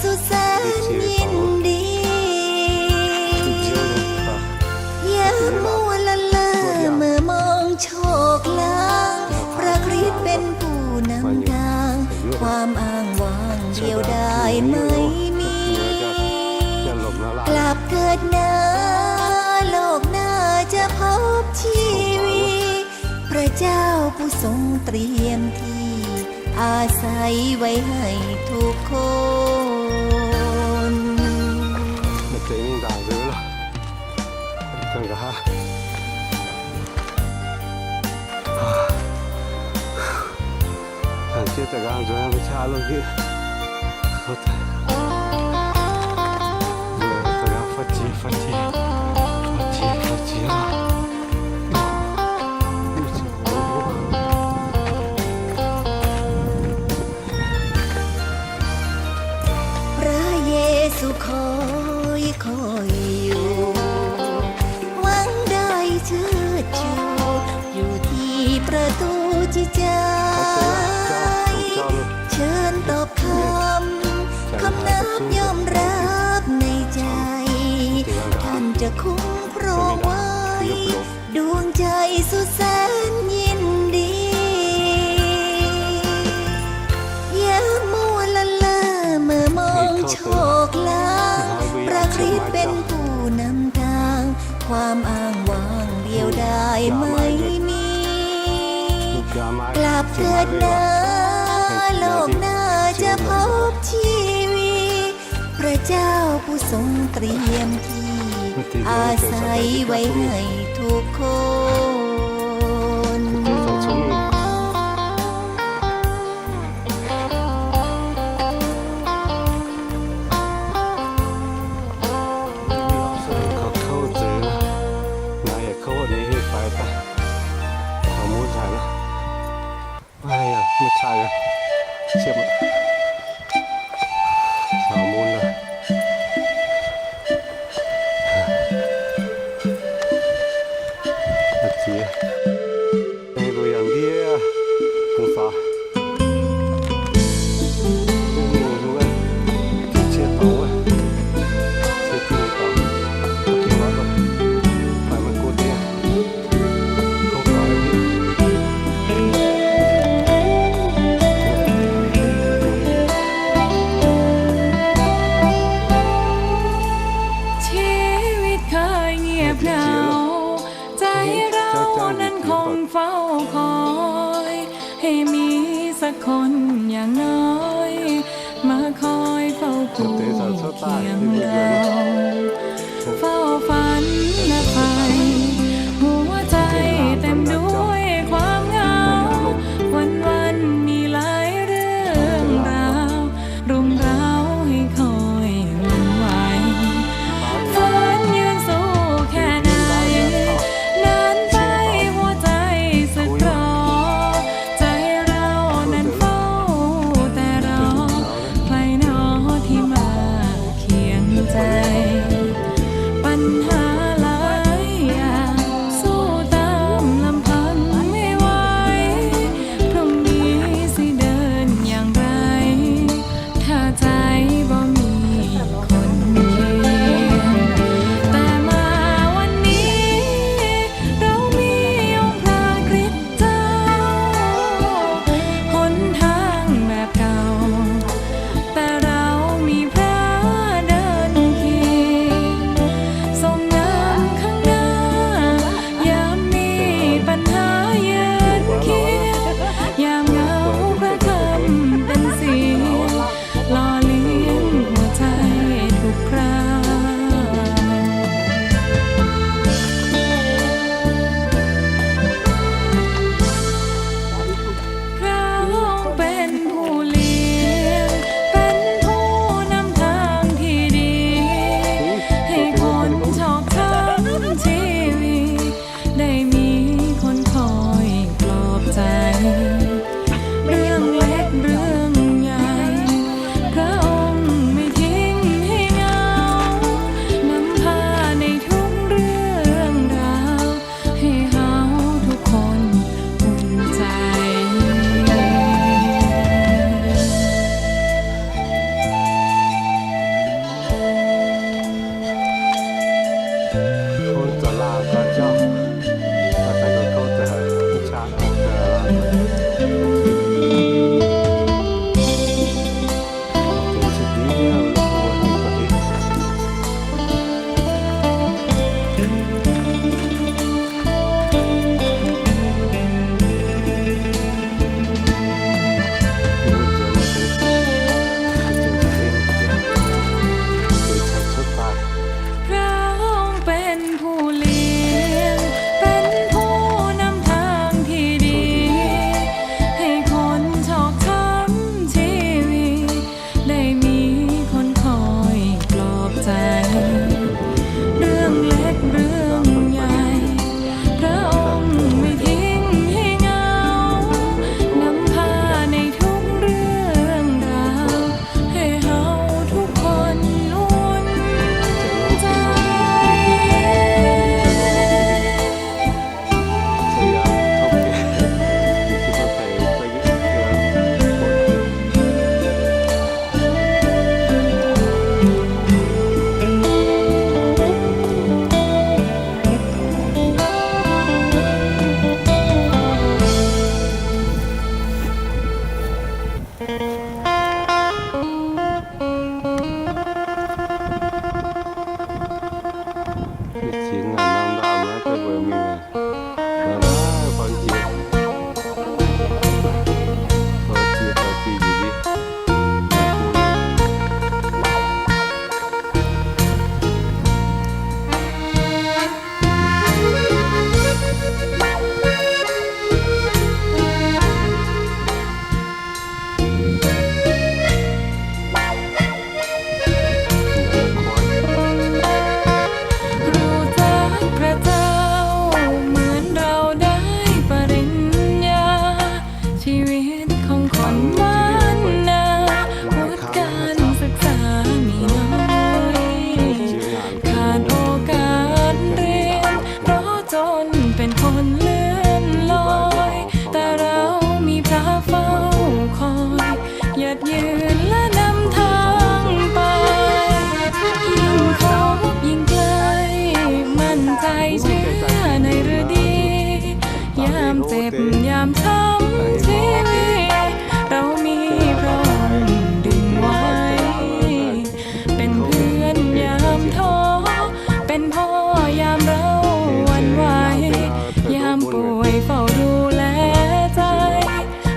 สุดแสนยินดี ยามมัวละเมอมองโชคลาง พระคริสต์เป็นผู้นำทาง ความอ้างว้างเดียวดายไม่มี กลับเถิดนา โลกหน้าจะพบชีวิต พระเจ้าผู้ทรงเตรียมที่อาศัยไว้ให้ทุกคน Maiv zeiz mingh nzangc nzueic lorqc. Ganh nqa'haav. Nzangc jiex daaih nqa'haav nzueic, maiv qaqv lungh hiuv. Nzueic daaih nqa'haav fav jiex, fav jiex, fav jiex, fav jiex. พระเยซูคอย คอยอยู่ หวังได้เชิดชู อยู่ที่ประตูจิตใจ เชิญตอบคำ คำนับยอมรับในใจ ท่านจะคุ้มครองไว้ ดวงใจสุดแสนยินดี ยามมัวละเมอเมื่อมองโชคลาง พระคริสต์เป็นผู้นำทาง ความอ้างว้างเดียวดายไม่มี กลับเถิดนา โลกหน้าจะพบชีวิต พระเจ้าผู้ทรงเตรียมที่อาศัยไว้ให้ทุกคน Kouv zeiz, naaiv yaac kouv nyei, faix daaih taux mun haic lorqc. Aa, maiv qaqv, siepv, taux mun lorqc. Ziex, mbuo yangh ndiev bungx faaux. Hai รู้จักพระเจ้าเหมือนเราได้ปริญญา ชีวิตของคนบ้านนา วุฒิการศึกษามีน้อย ขาดโอกาสเรียน เพราะจนเป็นคนเลื่อนลอย แต่เรามีพระเฝ้าคอย หยัดยืนและนำทางไป ยิ่งคบยิ่งใกล้ มั่นใจเชื่อในฤดี ยามเจ็บยามช้ำชีวิต เรามีพระองค์ดึงไว้ เป็นเพื่อนยามท้อ เป็นพ่อยามเราหวั่นไหว ยามป่วยเฝ้าดูแลใจ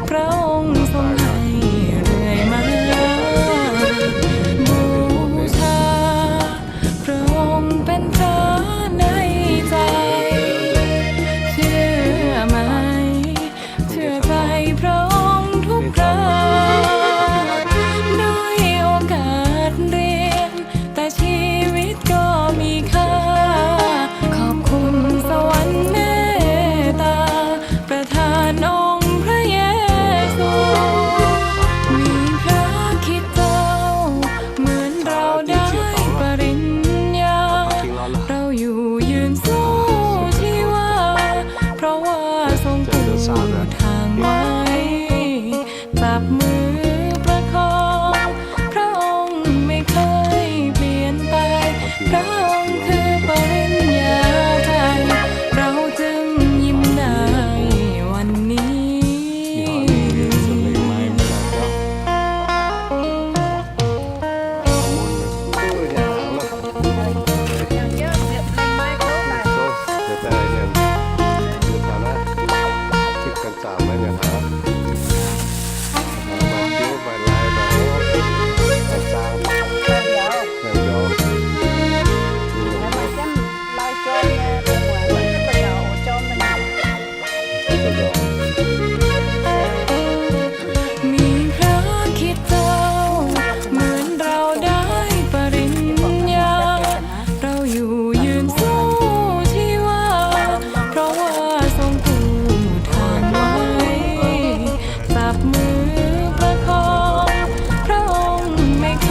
พระองค์ทรงให้เรื่อยมา บูชา พระองค์เป็นพระในใจ เชื่อไหม เชื่อใจพระองค์ทุกครา ด้อยโอกาสเรียน แต่ชีวิตก็มีค่า ขอบคุณสวรรค์เมตตา ประทานองค์พระเยซู มีพระคริสต์เจ้า เหมือนเราได้ปริญญา เราอยู่ยืนสู้ชีวา เพราะว่าทรงปูทางไว้ จับมือประคอง พระองค์ไม่เคยเปลี่ยนไป พระองค์คือปริญญาใจ เราจึงยิ้มได้วันนี้ มีพระคริสต์เจ้า เหมือนเราได้ปริญญา เราอยู่ยืนสู้ชีวา เพราะว่าทรงปูทางไว้ จับมือประคอง พระองค์ไม่เค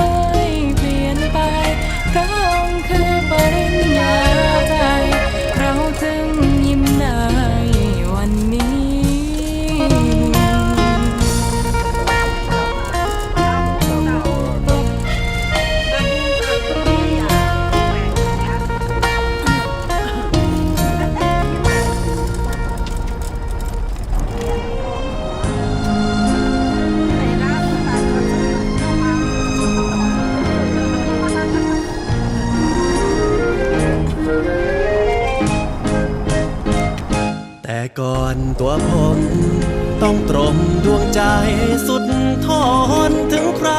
ยเปลี่ยนไป พระองค์คือปริญญาใจ เราจึงยิ้มได้วันนี้ แต่ก่อนตัวผมต้องตรมดวงใจสุดทน ถึงใคร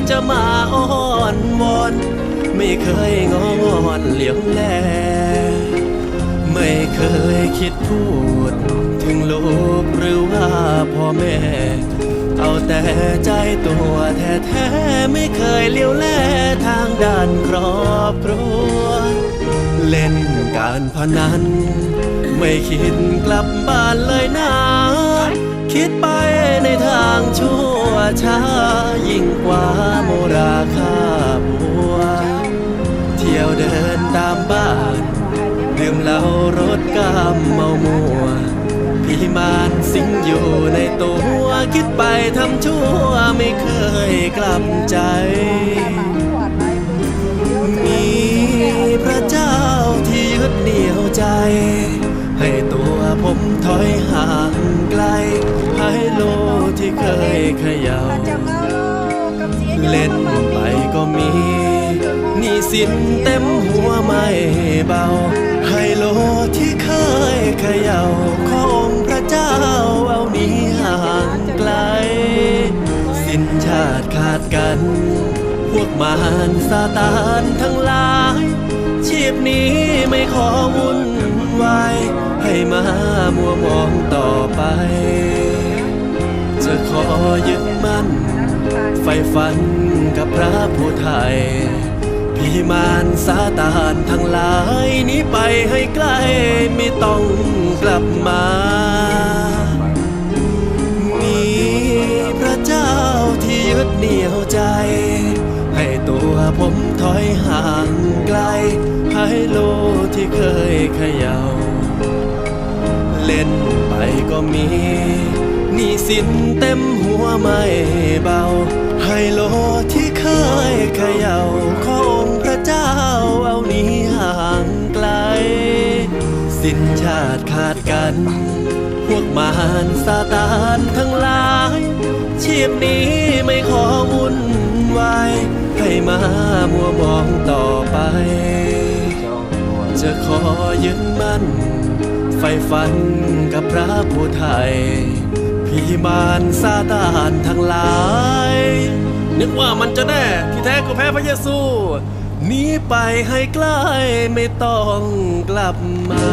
จะมาอ้อนวอน ไม่เคยงองอนเหลียวแล ไม่เคยคิดพูดถึงลูกหรือว่าพ่อแม่ เอาแต่ใจตัวแท้ๆ ไม่เคยเหลียวแลทางด้านครอบครัว เล่นการพนัน ไม่คิดกลับบ้านเลยนะ คิดไปในทางชั่วช้า ยิ่งกว่าโมราฆ่าผัว เที่ยวเดินตามบ้าน ดื่มเหล้ารถกำเมามั่ว ผีมารสิงอยู่ในตัว คิดไปทำชั่วไม่เคยกลับใจ มีพระเจ้าที่ยึดเหนี่ยวใจ ให้ตัวผมถอยห่างไกล ให้โลกที่เค เขย่า เล่นไปก็มี หนี้สินเต็มหัวไม่เบา ไฮโลที่เคยเขย่า ขอองค์พระเจ้าเอาหนีห่างไกล สิ้นชาติขาดกัน พวกมารซาตานทั้งหลาย ชีพนี้ไม่ขอวุ่นวาย ให้มามัวหมองต่อไป จะขอยึดมั่น ใฝ่ฝันกับพระผู้ไถ่ ผีมารซาตานทั้งหลาย หนีไปให้ไกล ไม่ต้องกลับมา มีพระเจ้าที่ยึดเหนี่ยวใจ ให้ตัวผมถอยห่างไกล ไฮโลที่เคยเขย่า เล่นไปก็มี หนี้สินเต็มหัวไม่เบา ไฮโลที่เคยเขย่า ขอองค์พระเจ้าเอาหนีห่างไกล สิ้นชาติขาดกัน พวกมารซาตานทั้งหลาย ชีพนี้ไม่ขอวุ่นวาย ให้มามัวหมองต่อไป จะขอยึดมั่น ใฝ่ฝันกับพระผู้ไถ่ ผีมารซาตานทั้งหลาย นึกว่ามันจะแน่ ที่แท้ก็แพ้พระเยซู หนีไปให้ไกล ไม่ต้องกลับมา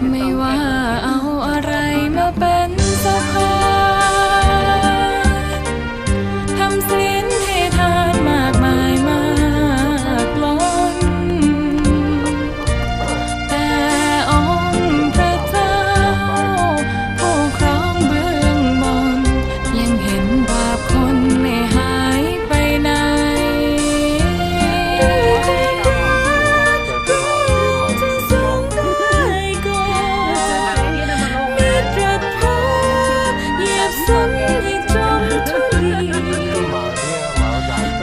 ไม่ว่าเอาอะไรมาเป็นสะพาน ทำสินให้ทานมากมายมากล้น แต่องค์พระเจ้า ผู้ครองเบื้องบน ยังเห็นบาปคนไม่หายไปไหน พระองค์จะทรงได้ก่อน เมื่อตรัสพอ เหยียบซ้ำให้จมทุลี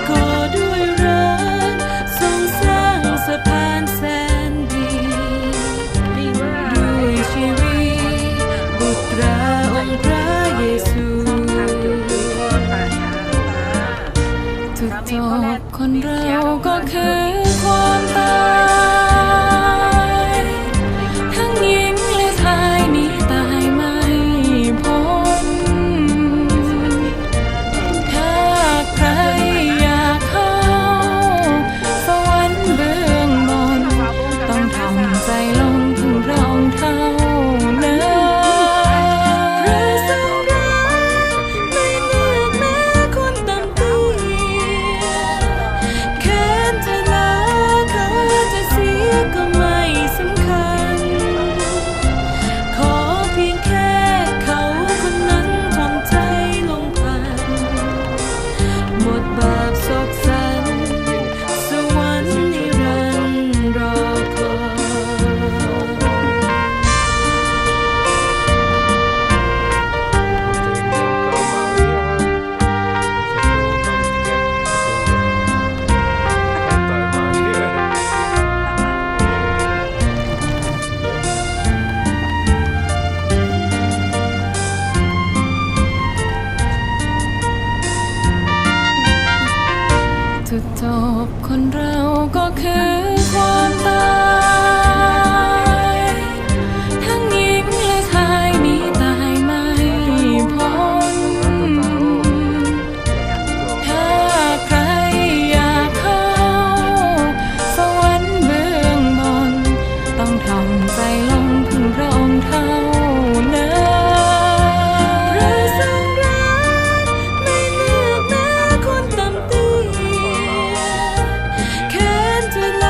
ก็ด้วยรักทรงสร้างสะพานแสนดี ด้วยชีวิตบุตราองค์พระเยซู จุดจบคนเราก็คือความตาย ทั้งหญิงและชายหนีตายไม่พ้น ถ้าใครอยากเข้าสวรรค์เบื้องบน ต้องทำใจลงพึ่งพระองค์เท่านั้น พระทรงรักไม่เลือกแม้คนต่ำเตี้ย แขนจะหนา ขาจะเสียก็ไม่สำคัญ ขอเพียงแค่เขาคนนั้นทำใจลงพลัน หมดบาปโศกสัน สวรรค์นิรันดร์รอคอย จุดจบคนเราก็คือความตาย ทั้งหญิงและชายหนีตายไม่พ้น ถ้าใครอยากเข้าสวรรค์เบื้องบน ต้องถ่อมใจลงพึ่งพระองค์เท่านั้น พระทรงรักไม่เลือกแม้คนต่ำเตี้ย แขนจะหนา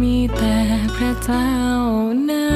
Mi daaih พระเจ้า naaiv.